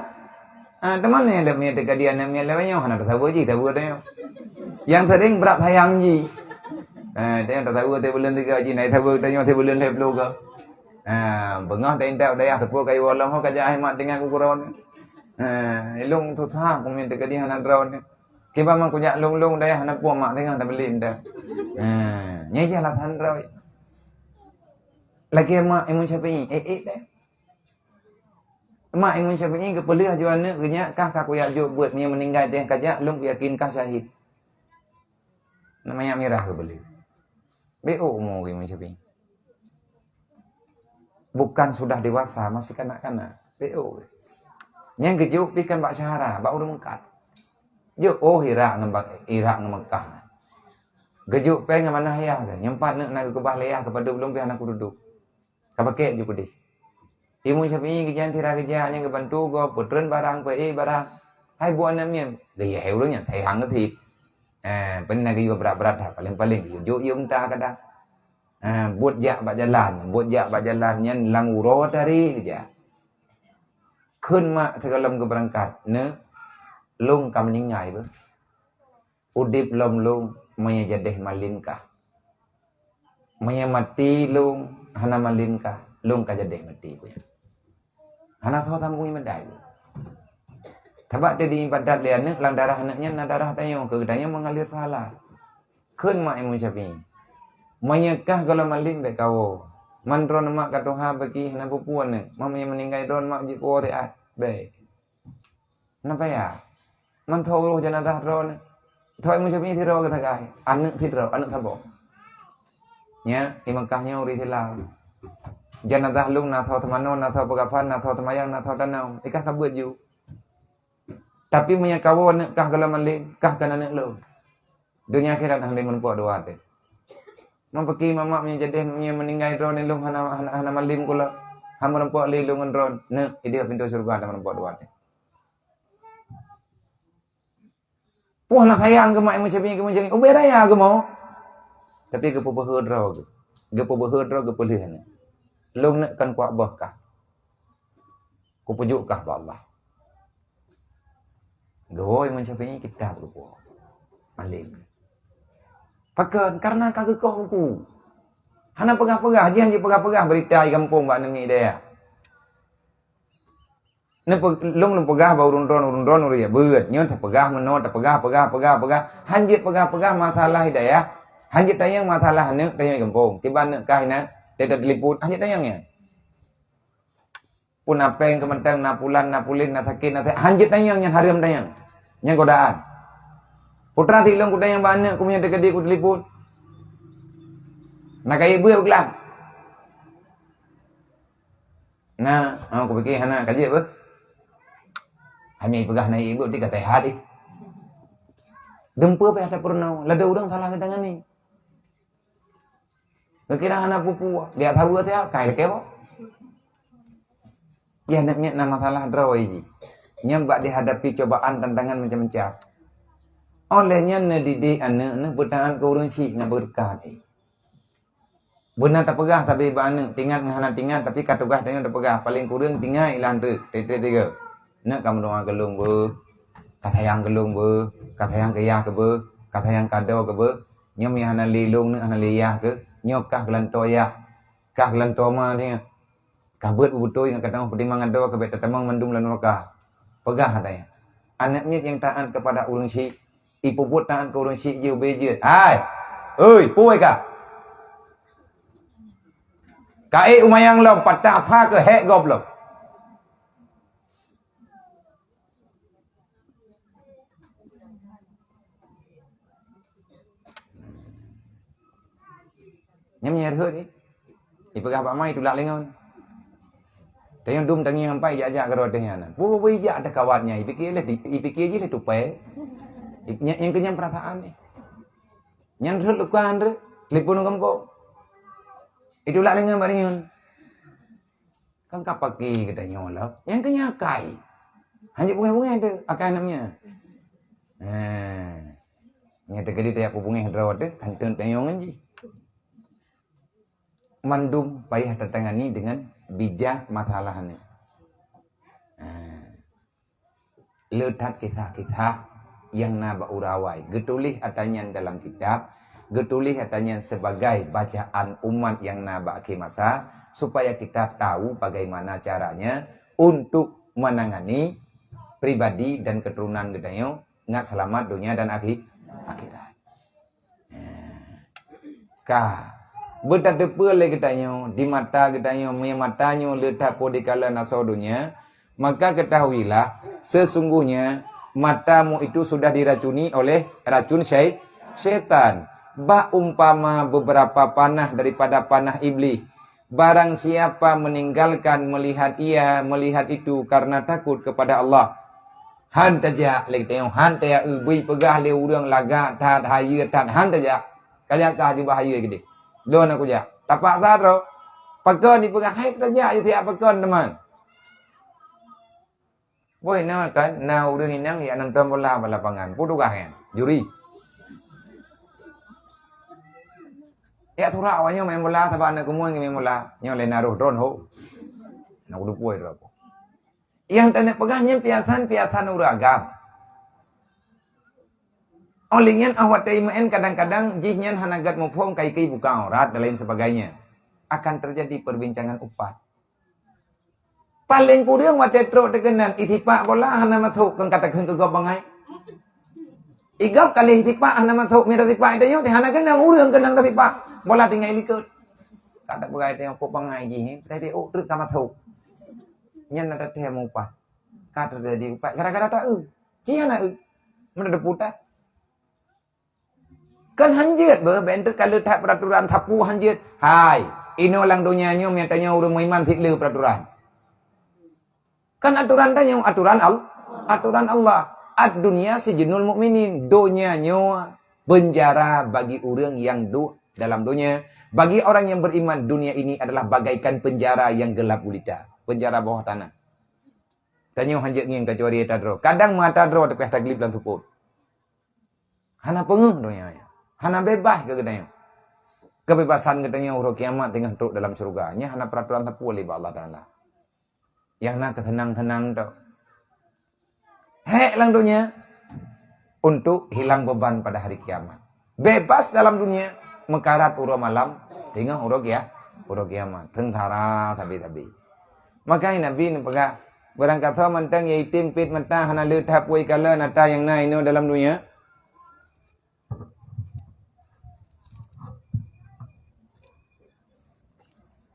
ah, teuma nyan lé miet teuka di aneuk miet lé nyoe hana tasaweue jih, saweue tanyoe. Nyang sering brat sayang jih. Ah, tanyoe tasaweue teuh buleuen tiga jih, na saweue tanyoe teuh buleuen lhèe ploh ka. Ah, beungoh ta intat dayah teupeu kayu bolong ho ka jak hai mak tinggai kukuron. Ah, ilong susah kumin teuka di hana droe. Kiban man kujak lôn-lôn dayah hana puang mak teuka tabeli mantong. Ha, nyan jih alasan droe. Lagèe mak Imam Syafi'i, eh, eh, deh. Mak Imam Syafi'i geupeuleueh aju aneuk geuh nyan kah ka kujak jok beuet, meunyoe meuninggai teuh kajak, lôn kuyakin kah syahid. Nyan manyak mirah geupeuleueh. Beu umu Imam Syafi'i. Bukan sudah dewasa, masih kanak-kanak. P O. Nyang geujok pih kan bak syahara, bak ureueng meukat. Jok, oh, Irak ngon bak, Irak ngon Mekah. Geujok péng ngon manah yah ke, nyang pat neuk na geukeubah lé yah keupada ulôn pih hana kududoe. Ka pakèk ju keudeh. Imam Syafi'i geujan sira geujak nyang geubantu gob, peutreun barang, peuék barang. Hai buet aneuk miet, geuya hai ureueng nyan, hai hang geuthit. Eh, peue na geuyue brat-brat that, paleng-paleng geuyue jok yue meuta kadang. Ha, buet jak bak jalan, buet jak bak jalan nyan lam uroe tari geujak. Kheun mak sigohlom geubeurangkat, "Neuk, lôn ka meuninggai beuh. Udeb lom lôn meunyoe jadeh malem kah. Meunyoe maté lôn hana malem kah, lôn ka jadeh maté beuh." Hana soe sambong iébadat. Sabab teuh diiébadat lé aneuk, lam darah aneuk nyan na darah tanyoe, keu geutanyoe meungalir pahala. Kheun mak Imam Syafi'i, "Meunyoe kah gohlom malem bèk kawoe. Man droeneuh mak ka tuha bagi hana peue-peue aneuk. Mak meunyoe meuninggai droeneuh mak jeuet kawoe siat." Bèk. Hana payah. Man tho uroh jeunazah droeneuh. Tho Imam Syafi'i sidroe geusagai. Aneuk sidroe, aneuk saboh. Nya, di Mekah nyoe ureueng Islam. Jeunazah lôn na tho teumanoe, na tho peukafan, na tho teumayang, na tho tanom. Ikah ka beuet ju. Tapi meunyoe kawoe aneuk kah gohlom malem, kah kon aneuk lôn. Donya akhirat hana lé meureumpok dua teuh. Man pakri mamak meunyoe jadeh meunyoe meuninggai droeneuh lôn hana, hana, hana malem kula. Hana meureumpok lé lôn ngon droeneuh. Neuk, idéh pintoe syeuruga hana meureumpok dua teuh. Poh na sayang keu mak Imam Syafi'i, keu Imam Syafi'i, ubé raya keu mo. Tapi geupeubeuhe droe geuh. Geupeubeuhe droe geupeuleueh aneuk. Lôn neuk kon kuak boh kah. Kupeujok kah bak Allah. Geuwoe Imam Syafi'i kitab geuwoe. Malem. Pakon? Karena ka geukoh buku. Hana peugah-peugah, jih hana peugah-peugah beurita di gampông bak aneuk miet dayah. Neupe-, lôn, lôn peugah bak ureueng droen, ureueng droen ureueng jak beuet. Nyoe tapeugah meunoe, tapeugah, peugah, peugah, peugah. Han jeuet peugah-peugah masalah hidayah. Han jeuet tanyong masalah aneuk, tanyong gampông. Tiba aneuk kah inan, teuteuliput, han jeuet tanyong nyan. Pun na péng keu mantong, na pulan, na puléh, na sakét, na seh-, han jeuet tanyong nyan, hareuem tanyong. Nyan godaan. Putra silôn kutanyong bak aneuk, ku meunyoe teukeudi kuteuliput. Na kayèe beuet beuklam. Na, ha, kupike hana ka jeuet beuh. Hana peugah na ié beuh, ti ka teuhat ih. Dumpeue payah tapeurunoe, ladôm ureueng salah geutangani. Geukira hana peue-peue, dia saweue siat, kai lakèe boh. Yah, nyan na masalah droe jih. Nyan bak dihadapi cobaan tantangan macam-macam. Oleh nyan neudidik aneuk neuh beutaat keu ureueng syik na beureukat ih. Beuna tapeugah sabe bak aneuk, tingat ngon hana tingat, tapi ka tugaih tanyoe tapeugah, paleng kureueng tingat ilan teuk, tiep-tiep tiga. Neuk ka meudoa keu lôn beuh. Ka sayang keu lôn beuh, ka sayang keu yah keu beuh, ka sayang keu adoe keu beuh. Nyoe meuhana lé lôn, hana lé yah keu, nyoe kah geulantoe yah, kah geulantoe ma nyoe. Ka beuet beubeutôi ngon geutanyoe peutimang adoe keu bék tatamong mandum lam nuraka. Peugah ata nyan. Aneuk miet nyang taát keupada ureueng syik, ipeubuet taát keu ureueng syik jeuet ubé jeuet. Hai! Oi, puih ka! Ka ék u manyang lom, patah pha keu hék gob lom. Nyan meunyo rhot, eh. Ipeugah bak ma itulak lé ngon. Tanyong dum tangieng ampai jak-jak keudroe teuh nyan. Peue-peue ijak teuh kawat nyan, ipike lé, ipike jih lé tupai. Ip-, nyan, nyan keuh nyan peurasaan, eh. Nyan rhot luka nyan rhot, telepon u gampông. Itulak lé ngon bak nyan. Kan ka pake geutanyoe lom. Nyang keu nyan akai. Hanjeuet bungéh-bungéh teuh akai aneuk nyan. Nah. Nyang teukeudi tajak peubungéh droe teuh, kan teungoh tanyoe ngon jih. Mandum payah tatangani dengan bijak masalah nyoe. Nah. Le that kisah-kisah nyang na bak uroe awai. Geutuléh ata nyan dalam kitab, geutuléh ata nyan sebagai bacaan umat nyang na bak akhé masa, supaya kita tahu bagaimana caranya untuk menangani pribadi dan keturunan geutanyoe ngat seulamat donya dan akhi-, akhirat. Ka. Beutateupeue lé geutanyoe, di mata geutanyoe, meunyo mata nyoe le that po dikalon asoe donya, maka ketahuilah, sesungguhnya matamu itu sudah diracuni oleh racun syai-, syaitan. Bak umpama beberapa panah daripada panah iblis. Barang siapa meninggalkan melihat ia, melihat itu karena takut kepada Allah. Han tajak lé geutanyoe, han tajak, eu, bri peugah lé ureuëng lagak that, hayeue that, han tajak. Kajak kah jubah hayeue keudeh. Lôn aku jak. Tapaksa droe. Pakon ipeugah, hai tajak, yue siap pakon teuma. Boh na kan, na ureuëng inong jak nonton bola bak lapangan. Peue tugaih nyan? Juri. Jak surak awak nyoe main bola, sabab aneuk keumuen main bola. Nyoe lé na roh droen ho. Na kudu puwoe droe. Nyang taneuk peugah nyan piasan-piasan ureuëng agam. Óh lheueh nyan, óh watée imeu'en kadang-kadang jih nyan hana gét muphom kai-kai buka aurat dan lain sebagainya. Akan terjadi perbincangan upat. Paleng kureueng watée trok teukeunong, isipak bola hana masôk, keu ka takheun keu gob bangai. Igob ka lheueh isipak hana masôk, mita sipak tanyoe teuh hana keunong, ureuëng keunong tasipak. Bola tinggai likot. Ka tapeugah tanyoe kok bangai jih, eh, tapi ôk treuk ka masôk. Nyan na tatem upat. Ka teujadi upat gara-gara ta-eu. Ci hana eu. Meunan teuputat. Kan hanjeuet beuh, bèk enteuk ka le that peuraturan sapeue hanjeuet. Hai, inoe lam donya nyoe meunyo tanyoe ureuëng meuiman cit le peuraturan. Kan aturan tanyoe aturan Al-, aturan Allah. Ad-dunya sijnul mukminin. Donya nyoe penjara bagi ureuëng nyang duek dalam donya. Bagi orang yang beriman, dunia ini adalah bagaikan penjara yang gelap gulita. Penjara bawah tanah. Tanyoe hanjeuet ngieng keucuali ata droe. Kadang meuata droe tapi taglib lam seupôt. Hana peungeuh donya nyan. Hana beubaih keu geutanyoe. Keubebasan geutanyoe uroe kiamat teungoh trok dalam syeuruga. Nyan hana peuraturan sapeue lé bak Allah Taala. Nyang na keuseunang-seunang tok. Hék lam donya untuk hilang beban pada hari kiamat. Bebas dalam dunia, meukarat uroe malam, teungoh uroe kia-, uroe kiamat. Seungsara sabe-sabe. Makanya Nabi neupeugah, barangkasoe mantong nyang item pet mata hana le that peue ikalon ata nyang na inoe dalam donya.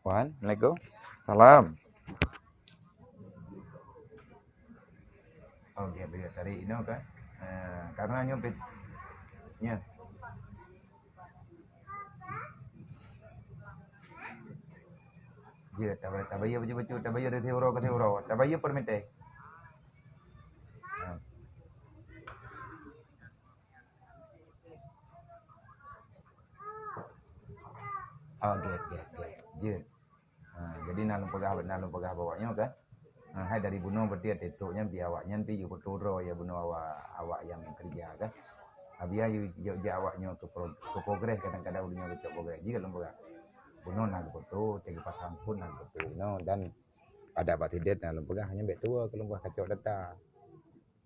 Wan, assalamualaikum. Salam. Oh, dia, dia tarik inoe kan? Eh, karena nyoe pet-, nya. Jeuet, taba-, tabayeue bacut-bacut, tabayeue dari siuroe keu siuroe, tabayeue per meuté. Ha. Oh, gét, gét, gét. Jeuet. Ha, jadi na lôn peugah, na lôn peugah bak awak nyoe kan. Ha, hai dari bunoe berarti ateueh trok nyan pih awak nyan pih yue peuturoe ya bunoe awak, awak nyang keureuja kan. Abiya yue jok jak awak nyoe keu pro-, keu progres, kadang-kadang ureuëng nyoe geucok progres. Jeuet lôn peugah. Bunoe na geufoto, teuh geupasang phon na geufoto. Bunoe dan ada bak sidét na lôn peugah, hanya bèk tuwoe keu lôn peugah kacok data.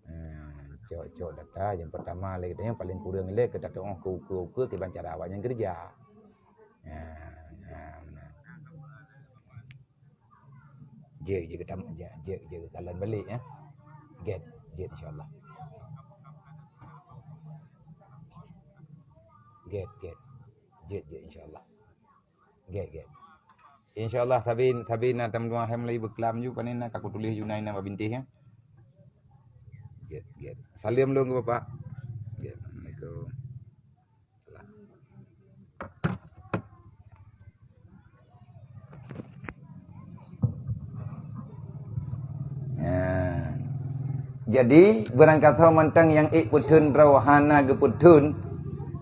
Eh, Cok-cok data yang pertama lagi tanya paling kurang lé kita tengok ke ukur-ukur kiban cara awak yang kerja. Ya, ya, benar. Jek, jek kita jek, jek, jek kalian balik ya. Get, get insyaallah. Get, get. Jek, jek insyaallah. Gét, gét. Insyaallah sabe, sabe na tam dua hem lagi beukelam ju panen na ka kutuléh ju na, na bak bintéh ya. Gét, gét. Salam lôn keu Bapak. Gét. Assalamualaikum. Salam. Ya. Jadi, beurangkasoe mantong nyang ék peutheun droe hana geupeutheun,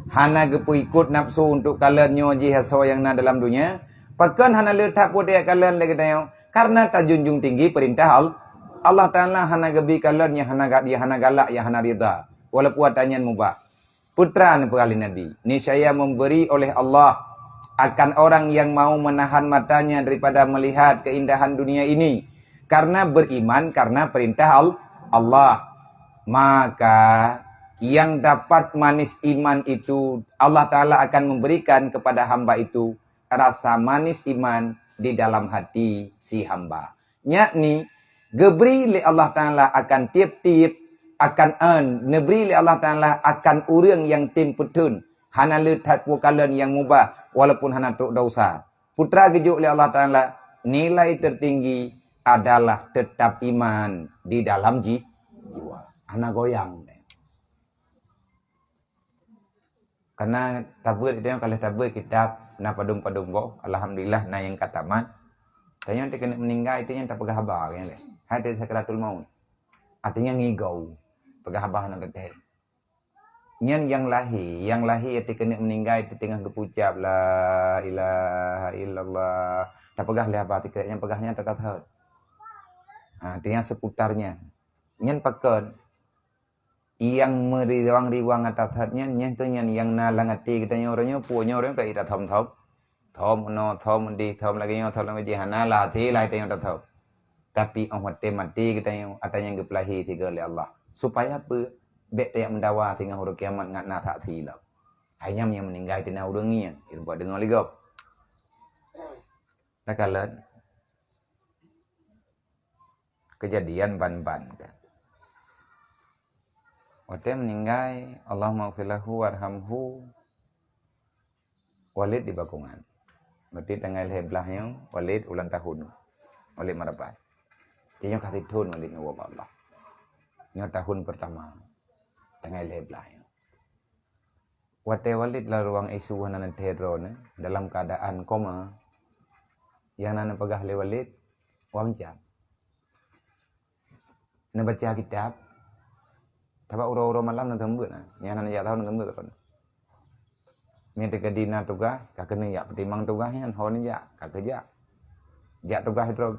hana geupeuikot nafsu untuk kalon nyoe jih asoe nyang na dalam donya, pakon hana le that putéh kalon lé geutanyoe? Karena tajunjung tinggi peurintah Al-, Allah Taala hana geubi kalon nyang hana ga-, nyang hana galak, nyang hana ridha, walaupun atra nyan mubah. Peue neupeugah lé Nabi, "Niscaya memberi oleh Allah akan orang yang mau menahan matanya daripada melihat keindahan dunia ini, karena beriman karena perintah Al-, Allah. Maka yang dapat manis iman itu, Allah Taala akan memberikan kepada hamba itu rasa manis iman di dalam hati si hamba." Yakni, geubri lé Allah Taala akan tieb-tieb, akan, eh, neubri lé Allah Taala akan ureuëng nyang tem peutheun, hana le that pukalon nyang mubah, walaupun hana trok desya. Peue geujok lé Allah Taala, nilai tertinggi adalah tetap iman di dalam ji-, jiwa. Hana goyang. Karena tabeuet itu, kalau tabeuet kitab na padum-padum boh, alhamdulillah na nyang ka tamat. Tanyoe teuh keuneuk meuninggai itu nyang tapeugah haba kan lé. Hai teuh sakratul maut. Artinya ngigau. Peugah haba na teuh. Nyan nyang lahé, nyang lahé teuh keuneuk meuninggai itu teungoh geupucap la ilaha illallah. Tapeugah lé haba teuh nyang peugah nyan teuh that. Ha, artinya seputarnya. Nyan pakon Nyang meuriwang-riwang ata that nyan, nyan keuh nyan nyang na lam até geutanyoe uroe nyoe, peue nyoe uroe nyoe ka ita thom-thom. Thom unoe, thom udeh, thom lagèe nyoe, thom lagèe jih, hana lam até, lam até nyoe tathom. Tapi 'oh watèe maté geutanyoe, ata nyan geupeulahé sigoe lé Allah. Supaya peue? Bèk tajak meudawa singoh uroe kiamat ngat na saksi lom. Hai nyan nyang meuninggai teuna ureueng nyan, ireumpok deungoe lé gob. Takalon. Keujadian ban-ban ka. Watèe meuninggai, Allahummaghfir lahu warhamhu, Walid di Bakongan. Berarti tanggai lhèe blah nyoe, Walid ulang tahun. Walid meurapat. Nyoe ka sithon Walid ngon Allah. Nyoe tahun pertama. Tanggai lhèe blah nyoe. Watèe Walid lam ruang I C U hana neuteuh droeneuh, dalam keuadaan koma, nyang na neupeugah lé Walid, "Wam jak." Neubaca kitab, sabab uroe-uroe malam neuseumeubeuet na, nyang hana jak sahoe neuseumeubeuet keudroe. Meunyoe teukeudi na tugaih, ka keuneuk jak peutimang tugaih nyan, ho neujak, ka keu jak. Jak tugaih droe,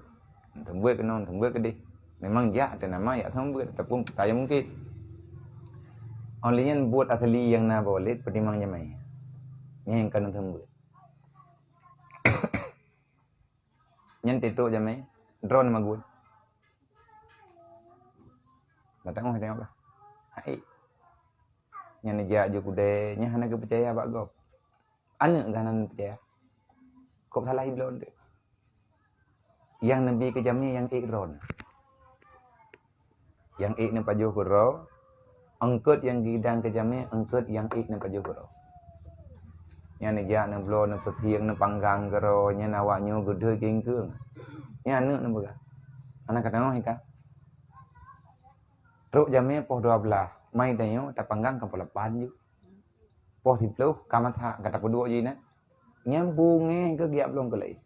seumeubeuet keunoe, seumeubeuet keudeh. Memang jak ateueh nama jak seumeubeuet, ataupun peue nyang mungken. Óh lheueh nyan buet asli nyang na bak Walid peutimang jamèe. Nyan nyang ka neuseumeubeuet. Nyan teutrok jamèe, droeneuh magun. Datang oh tengok lah. Hai. Nyan neujak ju keudè, nyan hana geupeucaya bak gob. Aneuk geuh hana neupeucaya. Kok salah ibloe teuh. Nyang neubi keu jamèe nyang ék droeneuh. Nyang ék neupajoh keudroe, eungkôt nyang geuidang keu jamèe, eungkôt nyang ék neupajoh keudroe. Nyan neujak neubloe, neupeusieng, neupanggang keudroe, nyan awak nyoe geudhôi keuengkeung. Nyan aneuk neupeugah. Hana ka tanoh ika. Trok jamèe poh dua blah, mai tanyoe tapanggang ka poh lapan ju. Poh siploh ka masak, ka tapeuduek jih na. Nyan bungéh keu geujak blong keu laén.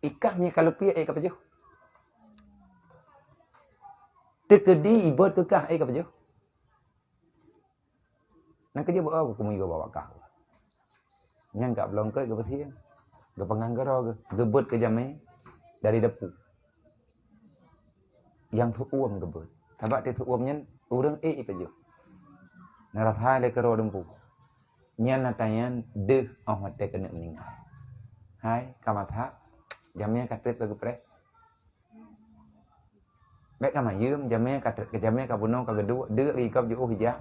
Ikah meunyo ka lupie, ék ka pajoh. Teukeudi ibot keu kah, ék ka pajoh. Nyan keujeuet beu keu meuyue bak kah. Nyan ka blong keu geupeusieng. Geupanggang keudroe geuh, geubeuet keu jamèe dari dapu. Nyang seuuem geubeuet. Sabab di seuuem nyan ureueng ék ipajoh. Neurasa lé keudroe dumpeue. Nyan ata nyan deuh óh watèe keuneuk meuninggai. Hai, ka masak, jamèe ka trép lagèe preh. Bèk ka mayeuem, jamèe ka, ka jamèe ka bunoe ka geuduek, deuk lé gob jiôh ija.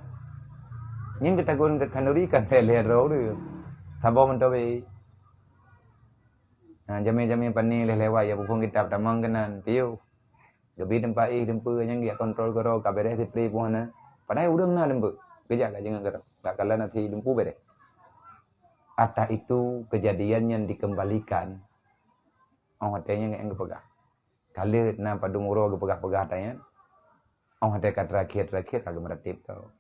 Nyan geutagun khanuri kan lhèe-lhèe droe ureueng. Saboh mantong wèh. Ha, jamèe-jamèe pane lhèe-lhèe wai ya buphon kitab tamong keunan, piôh. Geubi teumpat éh, teumpeue nyang geujak kontrol keudroe ka beureh sipri pih hana. Padahai ureueng na teumpeue. Geujak ka jingeuet keudroe. Ka kalon até teumpeue beureh. Atas itu kejadian nyan dikembalikan. Oh, watèe nyan nyang geupeugah. Ka lheueh na padum uroe geupeugah-peugah tanyan. Oh, watèe ka terakhir-terakhir ka geumeuratéb tau.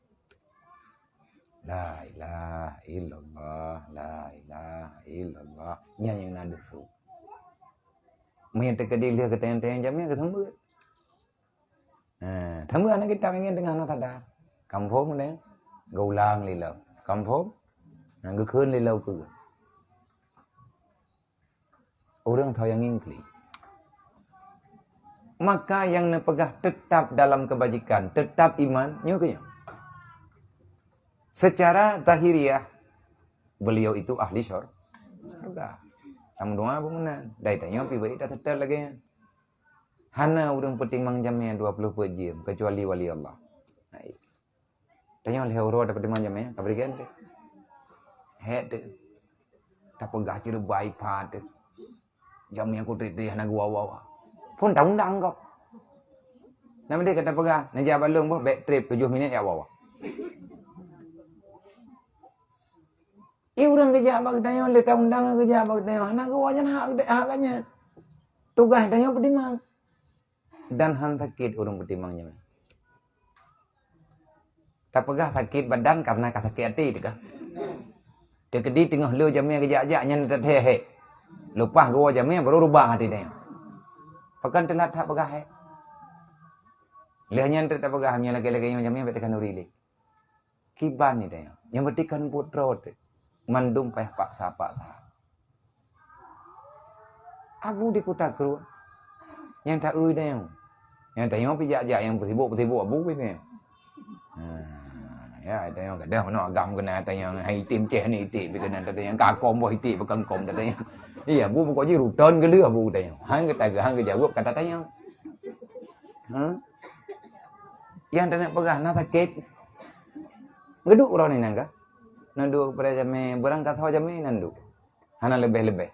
La ilaha illallah, la ilaha illallah. Nyan nyang na deuh su. Meunyo teukeudi lheueh geutanyong-tanyong jamèe geuseumeubeuet. Ha, seumeubeuet aneuk kitab nyan teungoh na sadar. Confirm deh. Geuulang lé lom. Confirm. Na geukheun lé lom keu. Ureueng tho nyang ngieng klik. Maka nyang neupeugah tetap dalam kebajikan, tetap iman, nyoe keuh nyoe. Secara zahiriah, beliau itu ahli syur-, syurga. Tameudoa pun meunan. Dai tanyoe pih beuet that-that lagèe nyan. Hana ureueng peutimang jamèe dua ploh peuet jeuem, kecuali wali Allah. Hai. Tanyoe lhèe uroe tapeutimang jamèe, ka bri gèn teuh. Hèk teuh. Tapeugah ceureubai pat teuh. Jamèe ku trép-trép hana geuwoe-woe. Phon ta undang gob. Nama dia kata peugah, neujak bak lôn boh, bèk trép tujoh minèt jak woe-woe. Eh, ureueng geujak bak geutanyoe, lé ta undang geujak bak geutanyoe. Hana geuwoe nyan hak, hak geutanyoe. Tugaih tanyoe peutimang. Dan han sakét ureueng peutimang nyan. Tapeugah sakét badan karena ka sakét até teuh kah. Teukeudi teungoh lé jamèe geujak-jak nyan teuthèe hèk. Leupah geuwoe jamèe baru rubah até tanyoe. Pakon teulat that peugah hèk. Lheueh nyan trép tapeugah, meunyo lagèe-lagèe nyoe jamèe bèk takhanuri lé. Kiban ni tanyoe. Nyang penting kan buet droe teuh. Mandum payah paksa-paksa. Abu di Kuta Krueng. Nyang ta-eu tanyoe. Nyang tanyoe pih jak-jak nyang peusibok-peusibok abu pih tanyoe. Ha, ya, tanyoe gadôh meunoe agam keunan tanyoe hai item ceh ni itik pih keunan tanyoe ka kông boh itik pih kông tanyoe. Iya, abu pokok jih ruton geuleuh abu tanyoe. Han geutageuh, han geujaweueb kata tanyoe. Ha? Nyang taneuk peugah na sakét. Geuduek uroe nyoe nyan kah? Na duek pada jamèe, beurangkat ho jamèe nan duek. Hana leubeh-leubeh.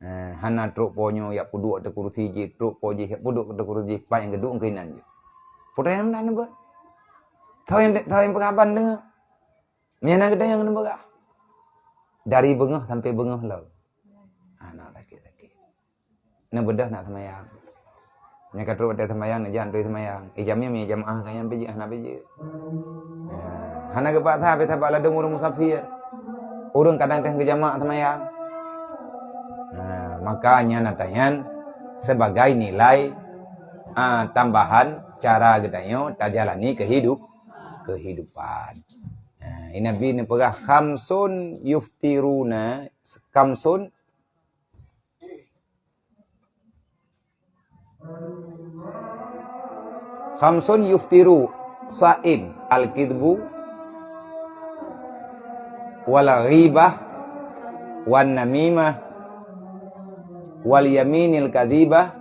Eh, hana trok po nyoe yak peuduek ateueh kursi jih, trok po jih yak peuduek ateueh kursi jih, pat nyang geuduek keunan jih. Putra nyang na neubuet. Tho nyang, tho nyang peugah ban deungoe. Meunyo na geutanyoe nyang neupeugah. Dari beungoh sampai beungoh lom. Hana sakét-sakét. Neubeudôh nak seumayang. Nyang ka trok watèe seumayang, neujak neuturi seumayang. Eh, jamèe, meunyo jamaah ka nyan pih jeuet, hana pih jeuet. Ya. Hana geupaksa, pih sabab ladôm ureueng musafir. Ureueng kadang teuh geujamaah seumayang. Nah, maka nyan ata nyan sebagai nilai, ah, tambahan cara geutanyoe tajalani kehidup-, kehidupan. Nah, Nabi neupeugah, "Khamsun yuftiruna, khamsun." Khamsun yuftiru saim, al-kidbu, wal ghibah, wan namimah, wal yaminil kadhibah.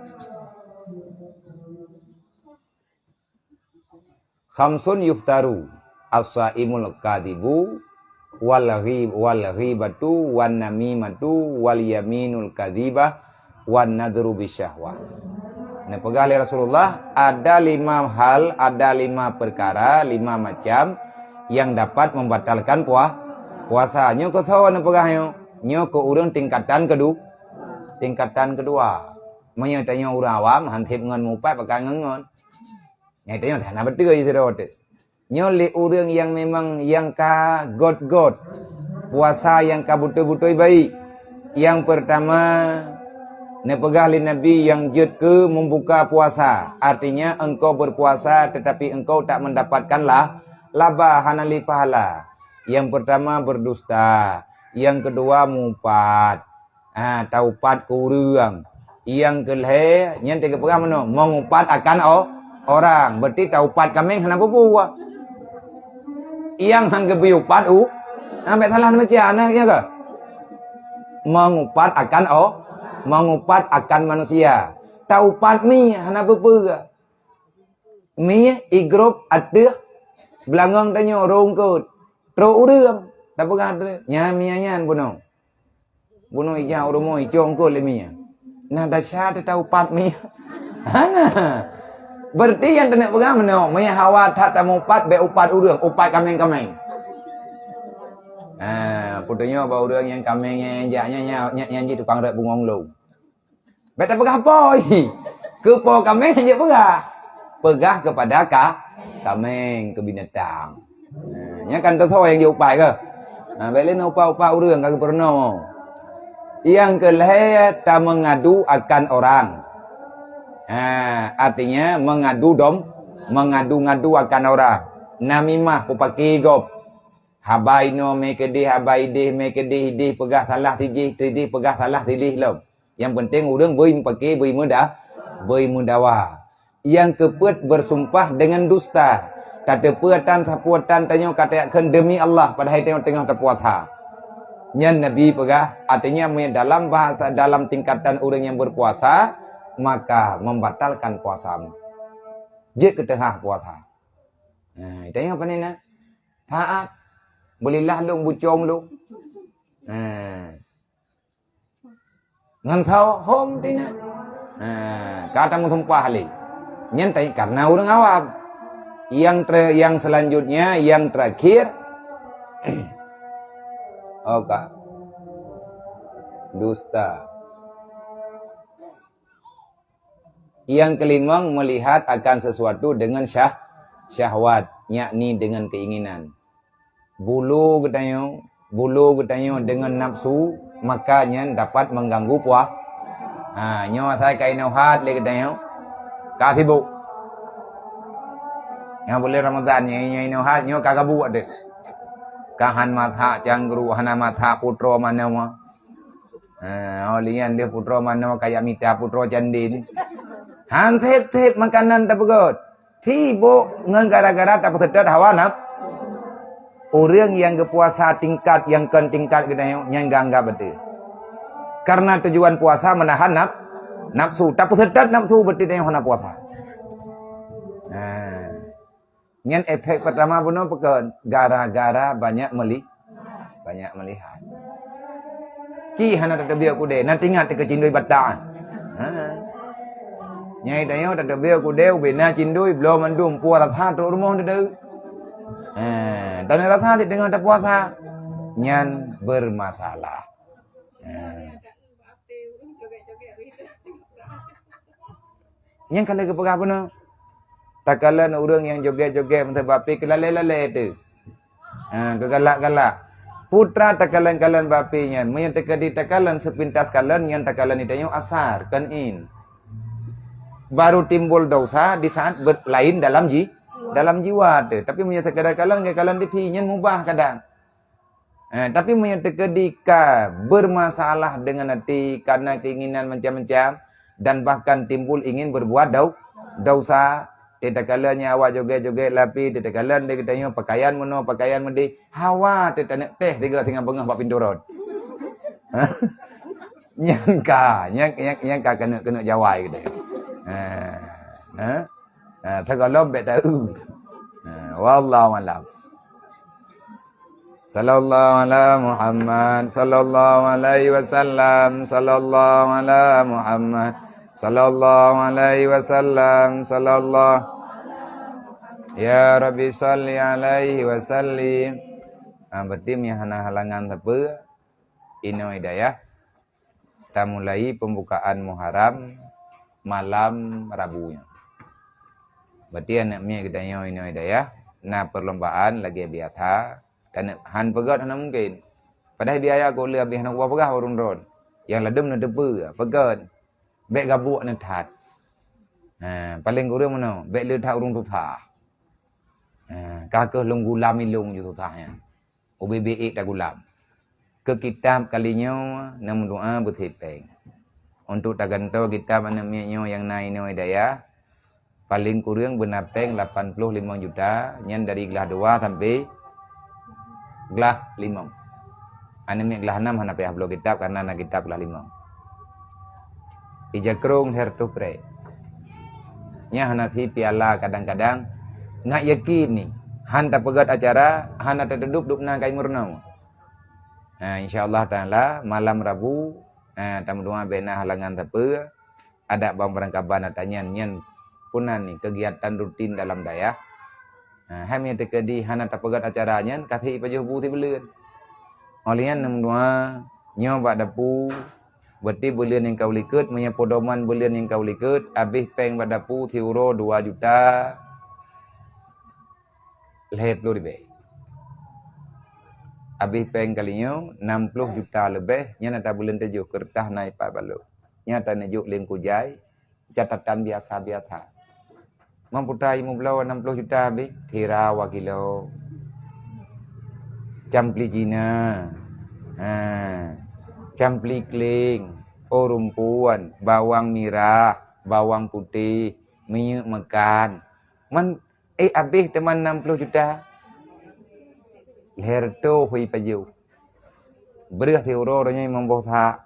Khamsun yuftaru, as-saimul kadhibu, wal ghi-, wal ghibatu, wan namimatu, wal yaminul kadhibah, wan nadhru bisyahwah. Neupeugah lé Rasulullah, ada lima hal, ada lima perkara, lima macam yang dapat membatalkan pua-, puasa. Nyoe keu soe neupeugah nyoe? Nyoe keu ureueng tingkatan kedua. Tingkatan kedua. Meunyoe tanyoe ureueng awam, han sép ngon mupat, pakon ngon-ngon. Nyang tanyoe hana beutôi sidroe teuh. Nyoe lé ureueng nyang memang nyang ka göt-göt, puasa nyang ka beutôi-beutôi baik. Nyang peurtama, neupeugah lé Nabi nyang jeuet keu membuka puasa, artinya engkau berpuasa tetapi engkau tak mendapatkan lah, laba, hana lé pahala. Nyang peurtama berdusta, nyang keudua mupat. Ha, taupat keu ureueng. Nyang keu lhèe, nyan teuka peugah meunoe, mengupat akan o-, orang. Berarti taupat kaméng hana peue-peue. Nyang han geubri upat u, ha, bèk salah neubaca, na nyang ka. Mengupat akan o-, mengupat akan manusia. Taupat mi hana peue-peue. Mieh igrôp ateueh beulangong tanyoe rhungkôt. Trok ureuëng, tapeugah, "Nyan mieh nyan bunoe." Bunoe ijak u rumoh icong kot lé mieh. Nah, dasar teuta upat mieh. Hana. Berarti nyang teuneuk peugah meunoe, mieh hawa that tamupat bék upat ureuëng, upat kaméng-kaméng. Ha, peutunyok bak ureuëng nyang kaméng nyang jak nyan, nyan, nyan, nyan jih tukang rot bungong lom. Bék tapeugah po. Keu po kaméng jeuet peugah. Peugah kepada ka, kaméng, keu binatang. Ha, nyan kan teusoe nyang jiupat keuh. Ha, bék lé na upat-upat ureuëng ka geupeurunoe. Nyang keu lhée, ta mengadu akan orang. Ha, artinya mengadu dom, mengadu-ngadu akan orang. Namimah peupaké gob. Haba inoe mé keudeh, haba ideh mé keudeh, ideh peugah salah sideh, sideh peugah salah sideh lom. Nyang penting ureuëng beu meupaké, beu meuda-, beu meudawa. Nyang keupeuet bersumpah dengan dusta. Tateupeue tan sapeue tan tanyoe ka tajak kheun demi Allah padahai tanyoe teungoh tapuasa. Nyan Nabi peugah, artinya meunyoe dalam bahasa, dalam tingkatan ureuëng nyang berpuasa, maka membatalkan puasamu. Jeuet keu teuhah puasa. Nah, tanyoe pane na? Taat. Beulilah lôn bucong lôn. Nah. Ngon soe hom tina. Ha, ka tameusumpah lé. Nyan tai karena ureuëng awam. Yang ter-, yang selanjutnya, yang terakhir, oka. Dusta. Yang kelimong, melihat akan sesuatu dengan syah-, syahwat, yakni dengan keinginan. Bulu geutanyoe, bulu geutanyoe deungon nafsu, maka nyan dapat mengganggu pua-, ha, nyoe asai ka inoe hat lé geutanyoe. Ka sibuk. Nyang buleuen Ramadhan nyoe, nyoe inoe hat, nyoe ka gabuk deh. Ka han masak cangkru, hana masak putroe manoe. Ha, oh, lian deh putroe manoe kaya mita putroe candin. Han sép-sép makanan tapeugöt. Sibuk ngon gara-gara tapeuseutôt hawa naf-, ureuëng nyang geupuasa tingkat nyang kon tingkat geutanyoe nyan geuanggab beutôi. Karena tujuan puasa menahan naf-, nafsu, tapeuseutôt nafsu beutôi tanyoe hana puasa. Nah, nyan efek pertama bunoe peukon gara-gara banyak meli-, banyak melihat. Ci hana tateubiet kudée, na teuingat teuka cindui batak. Ha. Nyai tanyoe tateubiet kudée ubena cindui bloe mandum puasa rasa trok rumoh teudeue. Ha, tanyoe rasa cit teungoh tapuasa. Nyan bermasalah. Ha. Nyang ka lheueh geupeugah bunoe. Takalon ureuëng nyang jogét-jogét meusabe api keulalé-lalé teuh. Ha, keugalak-galak. Putra takalon-kalon bak api nyan, meunyoe teukeudi takalon seupintas kalon nyan takalon tanyoe asar, kon in. Baru timbul dosa di saat bet-, lain dalam ji-, dalam jiwa teuh. Tapi meunyoe sekadar kalon, ngon kalon di pih nyan mubah kadang. Eh, tapi meunyoe teukeudi ka bermasalah dengan hati, karena keinginan macam-macam, dan bahkan timbul ingin berbuat dau-, dosa, teuh takalon nyan awak jogét-jogét lapi, teuh takalon lé geutanyoe pakaian meunoe, pakaian meudeh, hawa teuh taneuk teh tiga singoh beungoh bak pintoe rot. Nyang ka, nyang, nyang, nyang ka keuneuk, keuneuk jawai geutanyoe. Ha. Ha? Ha, takalon bék taeu. Ha, wallahu alam. Sallallahu ala Muhammad, sallallahu alaihi wasallam, sallallahu ala Muhammad, sallallahu alaihi wasallam, sallallahu. Ya Rabbi salli alaihi wasallim. Ha, berarti meunyo hana halangan sapeue, inoe Hidayah. Tamulai pembukaan Muharram malam Rabu nyoe. Berarti aneuk miet geutanyoe inoe Hidayah na perlombaan lagée biasa, keuneuk han peugöt hana mungken. Padahai biaya keu ulée habéh hana kupeugah ureuëng droen. Nyang ladum neuteupeue, peugöt. Bék gabuk neuthat. Ha, paléng kureueng meunoe, bék le that ureuëng susah. Ha, ka keuh lôn gulam ilong ju susah nyan. Ubé-bé ék tagulam. Keu kitab kali nyoe neumeudoá beuthép péng. Untuk tagantoe kitab aneuk miet nyoe nyang na inoe Hidayah, paléng kureueng beuna péng lapan ploh limong juta, nyan dari glah dua sampai glah limong. Aneuk miet glah nam hana payah bloe kitab karena na kitab glah limong. Ija krong lhèe reutôh prek. Nyan hana si piala kadang-kadang. Ngat yakin ni, han tapeugét acara, hana tateudob dubna kai meurunoe. Ha, insya Allah Taala malam Rabu, ha, tameudoa bèk na halangan sapeue. Adak bang barangkaban ata nyan, nyan peunan ni kegiatan rutin dalam dayah. Ha, hai meunyoe teukeudi hana tapeugét acara nyan, ka si ipajoh bu sibeuleuen. Óh lheueh nyan neumeudoa nyoe bak dapu, berarti beuleuen nyang ka u likot, meunyoe pedoman beuleuen nyang ka u likot, abéh péng bak dapu siuroe dua juta lhèe ploh ribèe. Abéh péng kali nyoe nam ploh juta leubeh, nyan ata beuleuen tujoh, keureutah na ipat balok. Nyan ata neujok lé Teungku Jai, catatan biasa-biasa. Mang puta limong bloe nam ploh juta abéh, sira wa kilo. Campli Cina. Ha. Campli kling, oh rumpun, bawang mirah, bawang putéh, minyeuk makan. Man, eh, abéh teuma nam ploh juta. Lhèe reutôh hui pajoh. Breuh siuroe nyoe limong boh sak.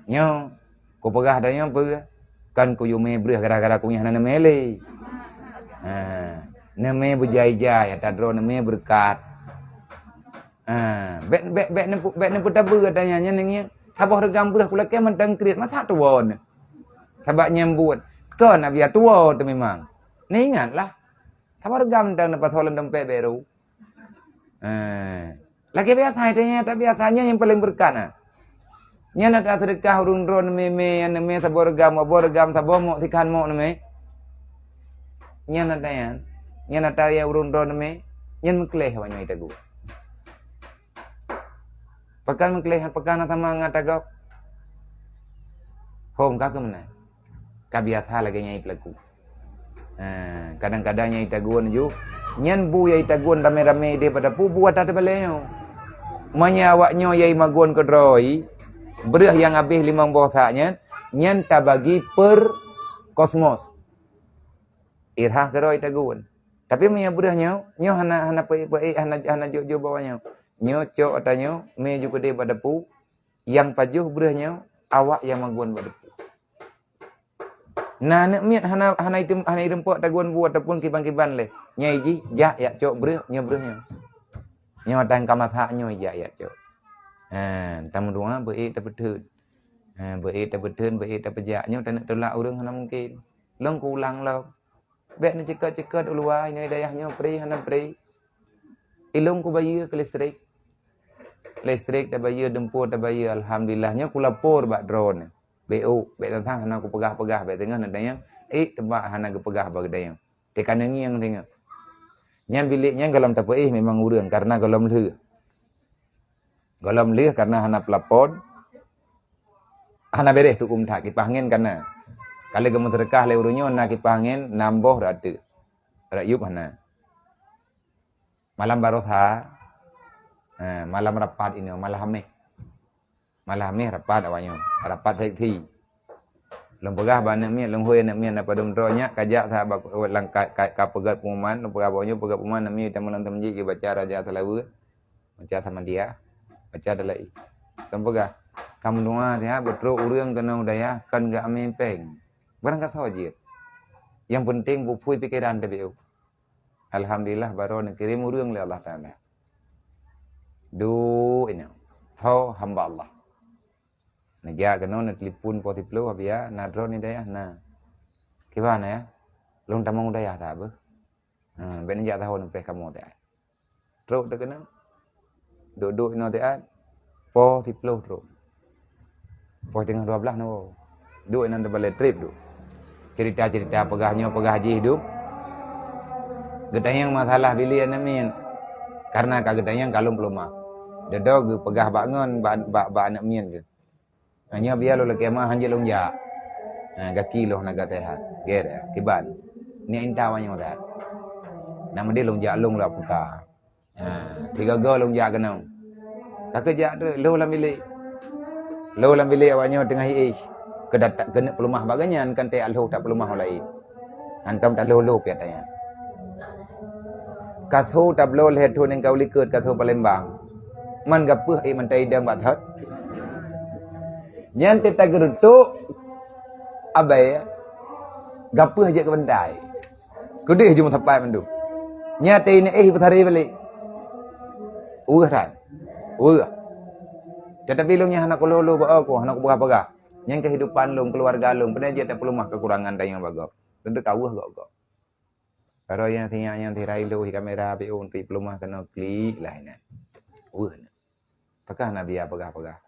Nyoe, kupeugah tanyoe peue? Kan kuyue mé breuh gara-gara kunyah na neumé lé. Ha, neumé beujai-jai, ata droe neumé beureukat. Ha, bèk, bèk, bèk neupeu-, bèk neupeutabeu ata nyan, nyan ngieng. Saboh reugam breuh kulakèe mantong kriet, masa tuwoe nyoe. Sabab nyang buet, kon na biasa tuwoe teuh memang. Neuingatlah, saboh reugam mantong neupasoe lam dompet bèk rô. Eh, lagèe biasa, ata nyan, ata biasa nyan nyang paleng beureukat na. Nyan ata seudeukah ureueng droe neumé-mé, nyan neumé saboh reugam, saboh reugam, saboh mok, sikhan mok neumé. Nyan ata nyan, nyan ata nyang ureueng droe neumé, nyan meukleh awak nyoe itagu. Pakon meukleh, pakon na sama ngon ata gob. Hom ka keuh meunan. Ka biasa lagèe nyan ipeulaku. Ha, kadang-kadang nyang itagun ju, nyan bu nyang itagun ramé-ramé idéh bak dapu bu ata teubalèe nyoe. Meunyoe awak nyoe nyang imagun keudroe, breuh nyang abéh limong boh sak nyan, nyan tabagi per kosmos. Irhah keudroe itagun. Tapi meunyoe breuh nyoe, nyoe hana, hana peuék-peuék, hana, hana jok-jok bak awak nyoe. Nyoe cok ata nyoe, mé ju keudéh bak dapu, nyang pajoh breuh nyoe, awak nyang magun bak dapu. Na aneuk miet hana, hana item-, hana ireumpok tagun bu ataupun kiban-kiban lé. Nyan jih jak yak cok breuh, nyoe breuh nyoe. Nyoe dan ka masak nyoe jak yak cok. Ha, tameudoa beuék tapeutheun. Ha, beuék tapeutheun, beuék tapeujak. Nyoe taneuk tulak ureueng hana mungken. Lôn kuulang lom. Bèk neuceukat-ceukat u luwa, inoe dayah nyoe pri, hana pri. Ilôn kubayeue keu listrik. Listrik tabayeue, deumpue tabayeue, alhamdulillah. Nyoe kulapor bak droeneuh. Bèk ôk, bèk teuntang hana kupeugah-peugah, bèk teungoh neutanyong, ék teuma hana geupeugah bak geutanyoe. Teuka neungieng teungoh. Nyan bilék nyan gohlom tapeuéh memang ureueng, kareuna gohlom lheueh. Gohlom lheueh kareuna hana peulapor, hana bèrèh tukum that, kipah angén ka na. Ka lheueh geumeuseudeukah lé ureueng nyoe na kipah angén nam boh rot ateueh. Rot yup hana. Malam baroesa, ha, malam rapat inoe, malam Hamèh. Malam Hamèh rapat awak nyoe, rapat seksi. Lôn peugah bak aneuk miet, lôn hôi aneuk miet na padum droe nyak ka jak sahabat lam ka, ka, ka peugöt pengumuman, lôn peugah bak nyoe peugöt pengumuman aneuk miet tamong lam teumeuji geubaca Raja Seulaweuet, baca Samadiyah, baca Dalail. Lôn peugah, ka meudoa siat beutrok ureueng keunoe u dayah kon geuamé péng. Barang gasoe jeuet. Nyang peunteng bukui pikeran teubiet. Alhamdulillah, barô neukirém ureueng lé Allah Taala. Duek inoe, tho hamba Allah. Neujak keunoe, neutelepon poh siplôh, Abiya, na droeneuh dayah, na. Kiban ya? Lôn tamong dayah that beuh. Ha, bèk neujak tahon preh kamoe that. Trok teuh keunoe. Duek-duek inoe siat, poh siplôh trok. Poh teungoh dua blaih neuwoe. Duek inoe teubalek trép duek. Cerita-cerita peugah nyoe peugah jih duek. Geutanyong masalah bilék aneuk miet. Kareuna ka geutanyong ka lôn peuleumah. Dudoe geupeugah bak ngon bak, bak, bak aneuk miet geuh. Nyoe biya lôn lakèe meu'ah, hanjeuet lôn jak. Ha, gaki lôn hana gata that. Gèt, kiban. Nyoe intat awak nyoe that. Nama dia lôn jak lôn lak puta. Ha, tiga go lôn jak keunoe. Ka keu jak treuk, lhôh lam bilék. Lhôh lam bilék awak nyoe teungoh iéh. Keu data-, keuneuk peuleumah bak geuhnyan, kan teuh lhôh tapeuleumah u laén. Hantom talhôh-lhôh piet nyan. Ka tho tabloe lhèe thôn nyang ka u likot ka tho Palembang. Man gapeuh ék mantong idong bak thot. Nyan teuh tageureutok abèe. Gapeuh jeuet keu bantai. Keudeh jeuet meusapat mandum. Nyan teuingat éh beutari balek. Weueh that. Weueh. Tetapi lôn nyan hana kulolo bak aku, hana kupeugah-peugah. Nyan kehidupan lôn, keluarga lôn, peureulèe jeuet tapeuleumah kekurangan tanyoe bak gob. Tentu ka weueh gob-gob. Baroe nyang sinyak nyang tirai lôn hi kamera pion teupeulumah keunoe klik lah inan. Weueh na. Pakah na biya peugah-peugah.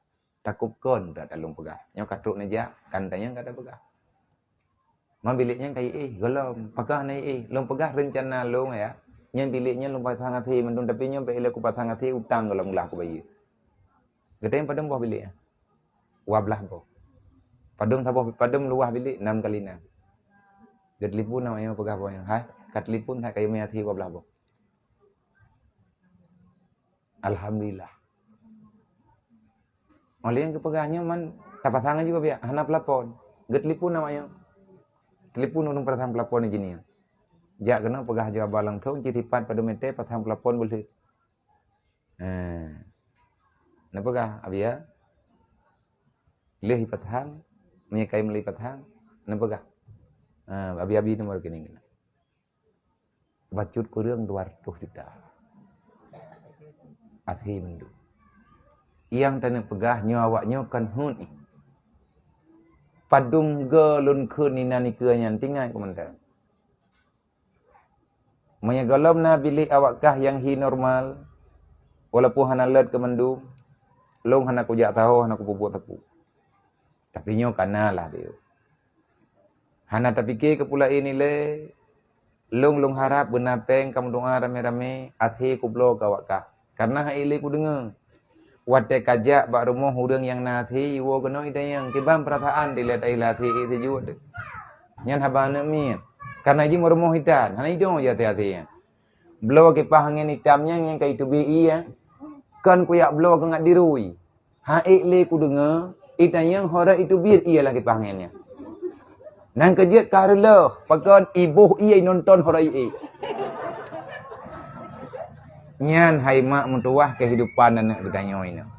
Takot kon dak talong peugah. Nyoe ka trok neujak, kan tanyong ka tapeugah. Ma bilék nyan ka ié, gohlom. Pakah na ié, lôn peugah reuncana lôn ya. Nyan bilék nyan lôn pasang até mandum tapi nyoe bèk ilèe kupasang até utang gohlom glah kubayeue. Geutanyoe padum boh bilék nyan? Dua blah boh. Padum saboh, padum luwah bilék, enam kali enam. Geutelepon awak nyoe peugah boh nyoe, "Hai, ka telepon hai kayém até dua blah boh." Alhamdulillah. Oleh nyang geupeugah nyoe man tapasang aju biak, hana peulapon. Geutelepon awak nyoe. Telepon ureueng pasang peulapon di sini. Jak keunoe peugah aju haba langsong, ci sipat padum até pasang peulapon beulheueh. Ha. Neupeugah, "Abiya, lheueh ipasang, meunyoe kayém lheueh ipasang, neupeugah." Ha, abi-abi nomor rekening keunoe. Bacut kureueng dua ratus juta. Até mandum. Nyang taneuk peugah nyoe awak nyoe kon hon ih. Padum go lôn kheun inan ikeue nyan tinggai keumantöng. Meunyoe gohlom na bilék awak kah nyang hi normal, walaupun hana lôt keu mandum, lôn hana kujak saho, hana kupeubuet sapeue. Tapi nyoe ka na lah bieu. Hana tapike keu pula nilai, lôn, lôn harab beuna péng ka meudoa ramé-ramé, até kubloe keu awak kah. Karena han ék lé kudeungoe. Watèe kajak bak rumoh ureueng nyang na até, iwoe keunoe itanyong, kiban peurasaan dilèe taih lam até ék sijuek teuh. Nyan haba aneuk miet. Karena jih meurumoh itan, hana idong jih até-até nyan. Bloe kipah angén itam nyan nyang ka iteubiet ié, kon kuyak bloe keu ngat dirui. Han ék lé kudeungoe, itanyong hora iteubiet ié lam kipah angén nyan. Nyan keu jeuet ka reuloh, pakon iboh ié inonton hora ié. Nyan hai mak meutuwah kehidupan aneuk geutanyoe inoe.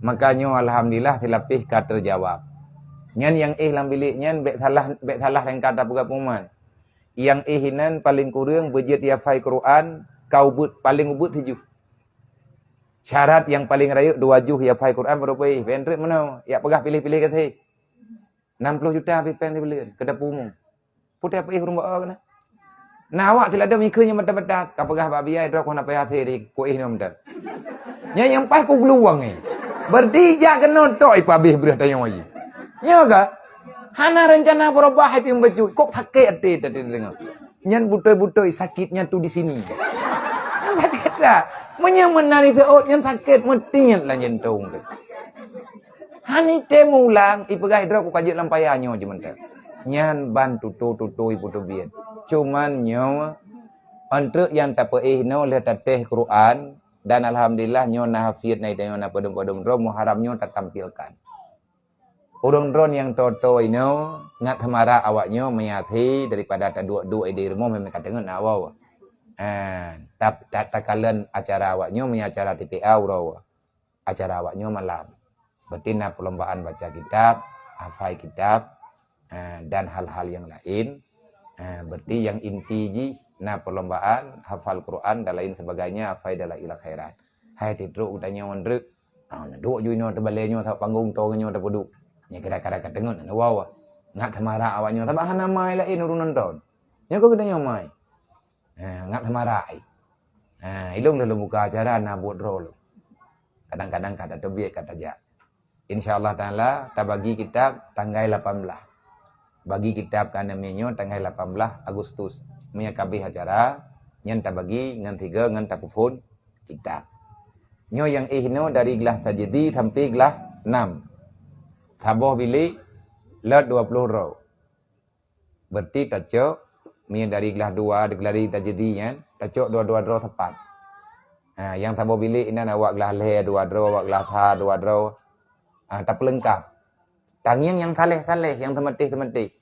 Maka nyoe alhamdulillah silapéh ka teujawab. Nyan nyang éh lam bilék nyan bèk salah, bèk salah rangka tapeugah pengumuman. Nyang éh inan paleng kureueng beujeuet yafai Quran ka ubeut, paleng ubeut sijuh. Syarat nyang paleng rayeuk dua juh yafai Quran baru peuéh. Bèk treuk meunoe, yak peugah piléh-piléh gaséh. Nam ploh juta pih péng sibuleuen keu dapu umum. Putéh peuéh ureueng bak keunoe. Na awak siladôm ikheun nyang mantap-mantap, ka peugah bak biaya droe keuh na payah até di kuéh nyoe mantap. Nyan nyang paih kuguluwang nyan. Berarti jak keunoe tok ipabéh breuh tanyoe jih. Nyoe ka? Hana reuncana beurubah hai pieng bacut. Kok sakét até tadi deungoe. Nyan beutôi-beutôi sakitnya tu di sini. Sakét tak? Meunyoe meunan iseuôt nyan sakét meutiet lam jantong tu. Hani tem ulang, ipeugah droe ku ka jeuet lam paya nyoe jeuet mantong. Nyan ban tutoe-tutoe ipeuteubiet. Cuman nyoe, eunteuk nyang tapeuéh noe lheueh tatéh Quran, dan alhamdulillah nyoe na hafiz na itanyoe na padum-padum droe Muharram nyoe tatampilkan. Ureuëng droe nyang toe-toe inoe ngat teumara awak nyoe meunyo até daripada taduek-duek di rumoh memang ka teungeut na woe. Ha, tap-, ta-, takalon acara awak nyoe meunyo acara T P A uroe. Acara awak nyoe malam. Berarti na perlombaan baca kitab, hafai kitab, eh, dan hal-hal yang lain. Eh, berarti yang inti jih na perlombaan hafal Quran dan lain sebagainya, hafai dan la ilaha khairat. Hai titruk geutanyoe ngon treuk. Ah, na duek ju inoe teubalée nyoe saboh panggong toe nyoe tapeuduek. Nyan kira-kira ka teungeut na woe. Ngat teumara awak nyoe sabab hana mai laén ureuëng nonton. Nyoe keuh geutanyoe mai. Ha, ngat teumara ai. Ha, ilong lôn buka acara na buet droe lôn. Kadang-kadang ka tateubiet ka tajak. Insya Allah Taala tabagi kitab tanggai lapan belas. Bagi kitab keu aneuk miet nyoe tanggai lapan belas Agustus. Meunyo ka habéh acara, nyan tabagi ngon sigoe ngon tapeuphon kitab. Nyoe nyang éh inoe dari glah tajeuet sampai glah enam. Saboh bilék lot dua ploh droe. Berarti tacok, meunyo dari glah dua, dari glah tajeuet nyan, tacok dua-dua droe sapat. Ha, nyang saboh bilék inan awak glah lhée dua droe, awak glah sa dua droe. Ha, tapeulengkap. Tangieng nyang saleh-saleh, nyang seumeutih-seumeutih.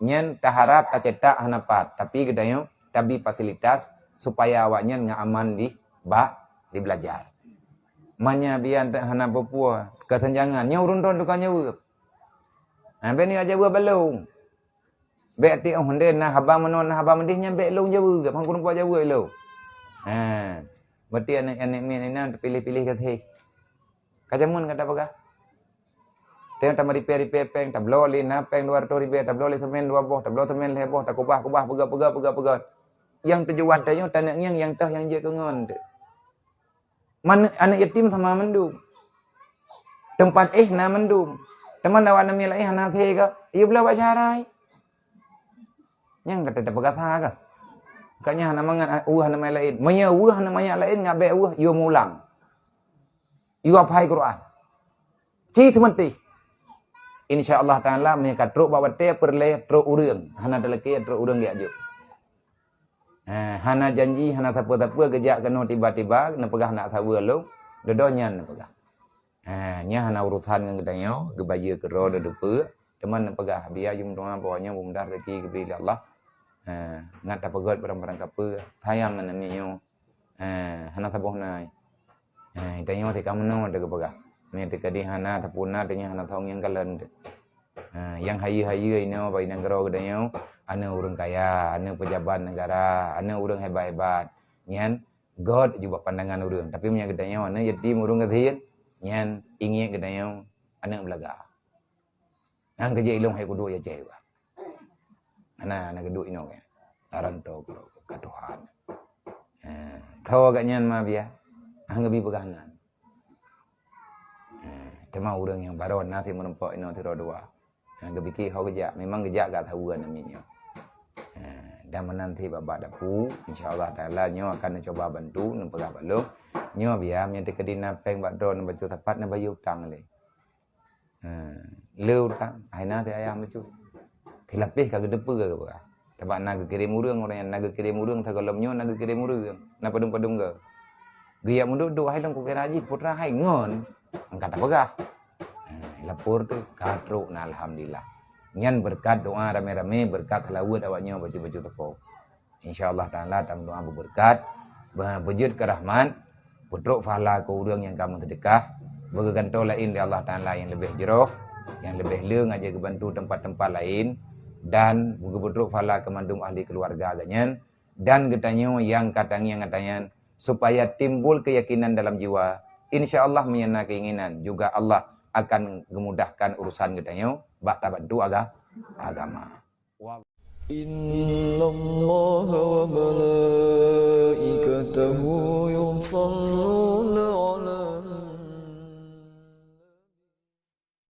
Nyan taharap tacetak hana pat, tapi geutanyoe tabri fasilitas supaya awak nyan ngon aman di bak di belajar. Meunyo bian hana peue-peue, keusanjangan, nyoe ureuëng droe tukang jaweueb. Ha, bèk ni jaweueb balong. Bèk tiep, oh, ndeh na haba meunoe, na haba meudeh, nyan bèk lôn jaweub, ban kureueng po jaweub lôn. Ha. Berarti aneuk-aneuk miet inan teupiléh-piléh gaséh. Ka jameun gata peugah. Teuh tameuripèe-ripèe péng, tabloe lé na péng dua ratus ribèe, tabloe lé seumén dua boh, tabloe seumén lhèe boh, takubah-kubah, peugöt, peugöt, peugöt, peugöt. Nyang tujuan tanyoe taneuk ngieng nyang toh nyang jeuet keu ngon teuh. Man, aneuk yatim sama mandum. Teumpat éh na mandum. Teuma awak namiet laén hana asèe ka, yue bloe bak syahra. Nyang ka teutap peugah sa ka. Ka nyan hana mangat, ah, weueh aneuk manyak laén. Meunyoe weueh aneuk manyak laén, ngat bèk weueh, yue mulang. Yue hafai Quran. Ci seumeutih. Insya Allah Taala, meunyoe ka trok bak watèe peureulèe trok ureueng. Hana talakèe trok ureueng geujak jok. Eh, hana janji, hana sapeue-sapeue, geujak keunoe tiba-tiba, neupeugah nak saweue lôn, dudoe nyan neupeugah. Eh, nyan hana urosan ngon geutanyoe, geubayeue keudroe neudupeue, teuma neupeugah, bia jeuem tuha, pokoknya mudah rezeki geubri lé Allah. Eh, ngat tapeugöt barang-barang kapeue, sayang ngon namiet nyoe. Eh, hana saboh nai. Eh, tanyoe teuka meunoe teuka peugah. Meunyoe teuka di hana tapuna, tanyoe hana thong nyang kalon teuh. Eh, nyang hayeue-hayeue inoe bak inan keudroe geutanyoe, aneuk ureueng kaya, aneuk pejabat negara, aneuk ureueng hebat-hebat. Nyan göt ju bak pandangan ureueng. Tapi meunyoe geutanyoe aneuk yatim ureueng gasien, nyan ingat geutanyoe aneuk beulaga. Nyang keujeuet ilôn hai kuduek ya cewek. Hana, hana geuduek inoe kan. Laran to ka Tuhan. Ha, tho geuh nyan ma bia. Hana geubi peugah nan. Ha, teuma ureueng nyang baroe na sit meureumpok inoe sidroe dua. Ha, geupike ho geujak, memang geujak gak saweue namiet nyoe. Ha, dan meunan sit bak-bak dapu, insya Allah Taala nyoe akan neucuba bantu, neupeugah bak lôn. Nyoe bia, meunyoe teukeudi na péng bak droeneuh bacut sapat, neubayeue utang lé. Ha, le ureueng, hai na teuh ayah meucut. Tilapeh ka geuteupeue ka geupeugah. Sabab na geukirém ureueng, ureueng nyan na geukirém ureueng, sigohlom nyoe na geukirém ureueng. Na padum-padum geu. Geujak meuduek-duek, hai lôn kukira jih putra hai ngon. Angkat tapeugah. Ha, lapor teuh ka trok na alhamdulillah. Nyan beureukat doa ramé-ramé, beureukat seulaweuet awak nyoe bacut-bacut teuko. Insya Allah Taala tameudoa beubeureukat, be-, beujeuet keu rahmat, peutrok pahala keu ureueng nyang ka meuseudeukah, beugeugantoe laén lé Allah Taala nyang leubeh jroh, nyang leubeh le ngajak geubantu teumpat-teumpat laén, dan beugeutrok pahala keu mandum ahli keuluwarga geuh nyan, dan geutanyoe nyang ka tangieng gata nyan, supaya timbul keuyakinan dalam jiwa. Insya Allah meunyoe na keinginan, juga Allah akan geumudahkan urusan geutanyoe bak tabantu aga-, agama. Wal- Innallaha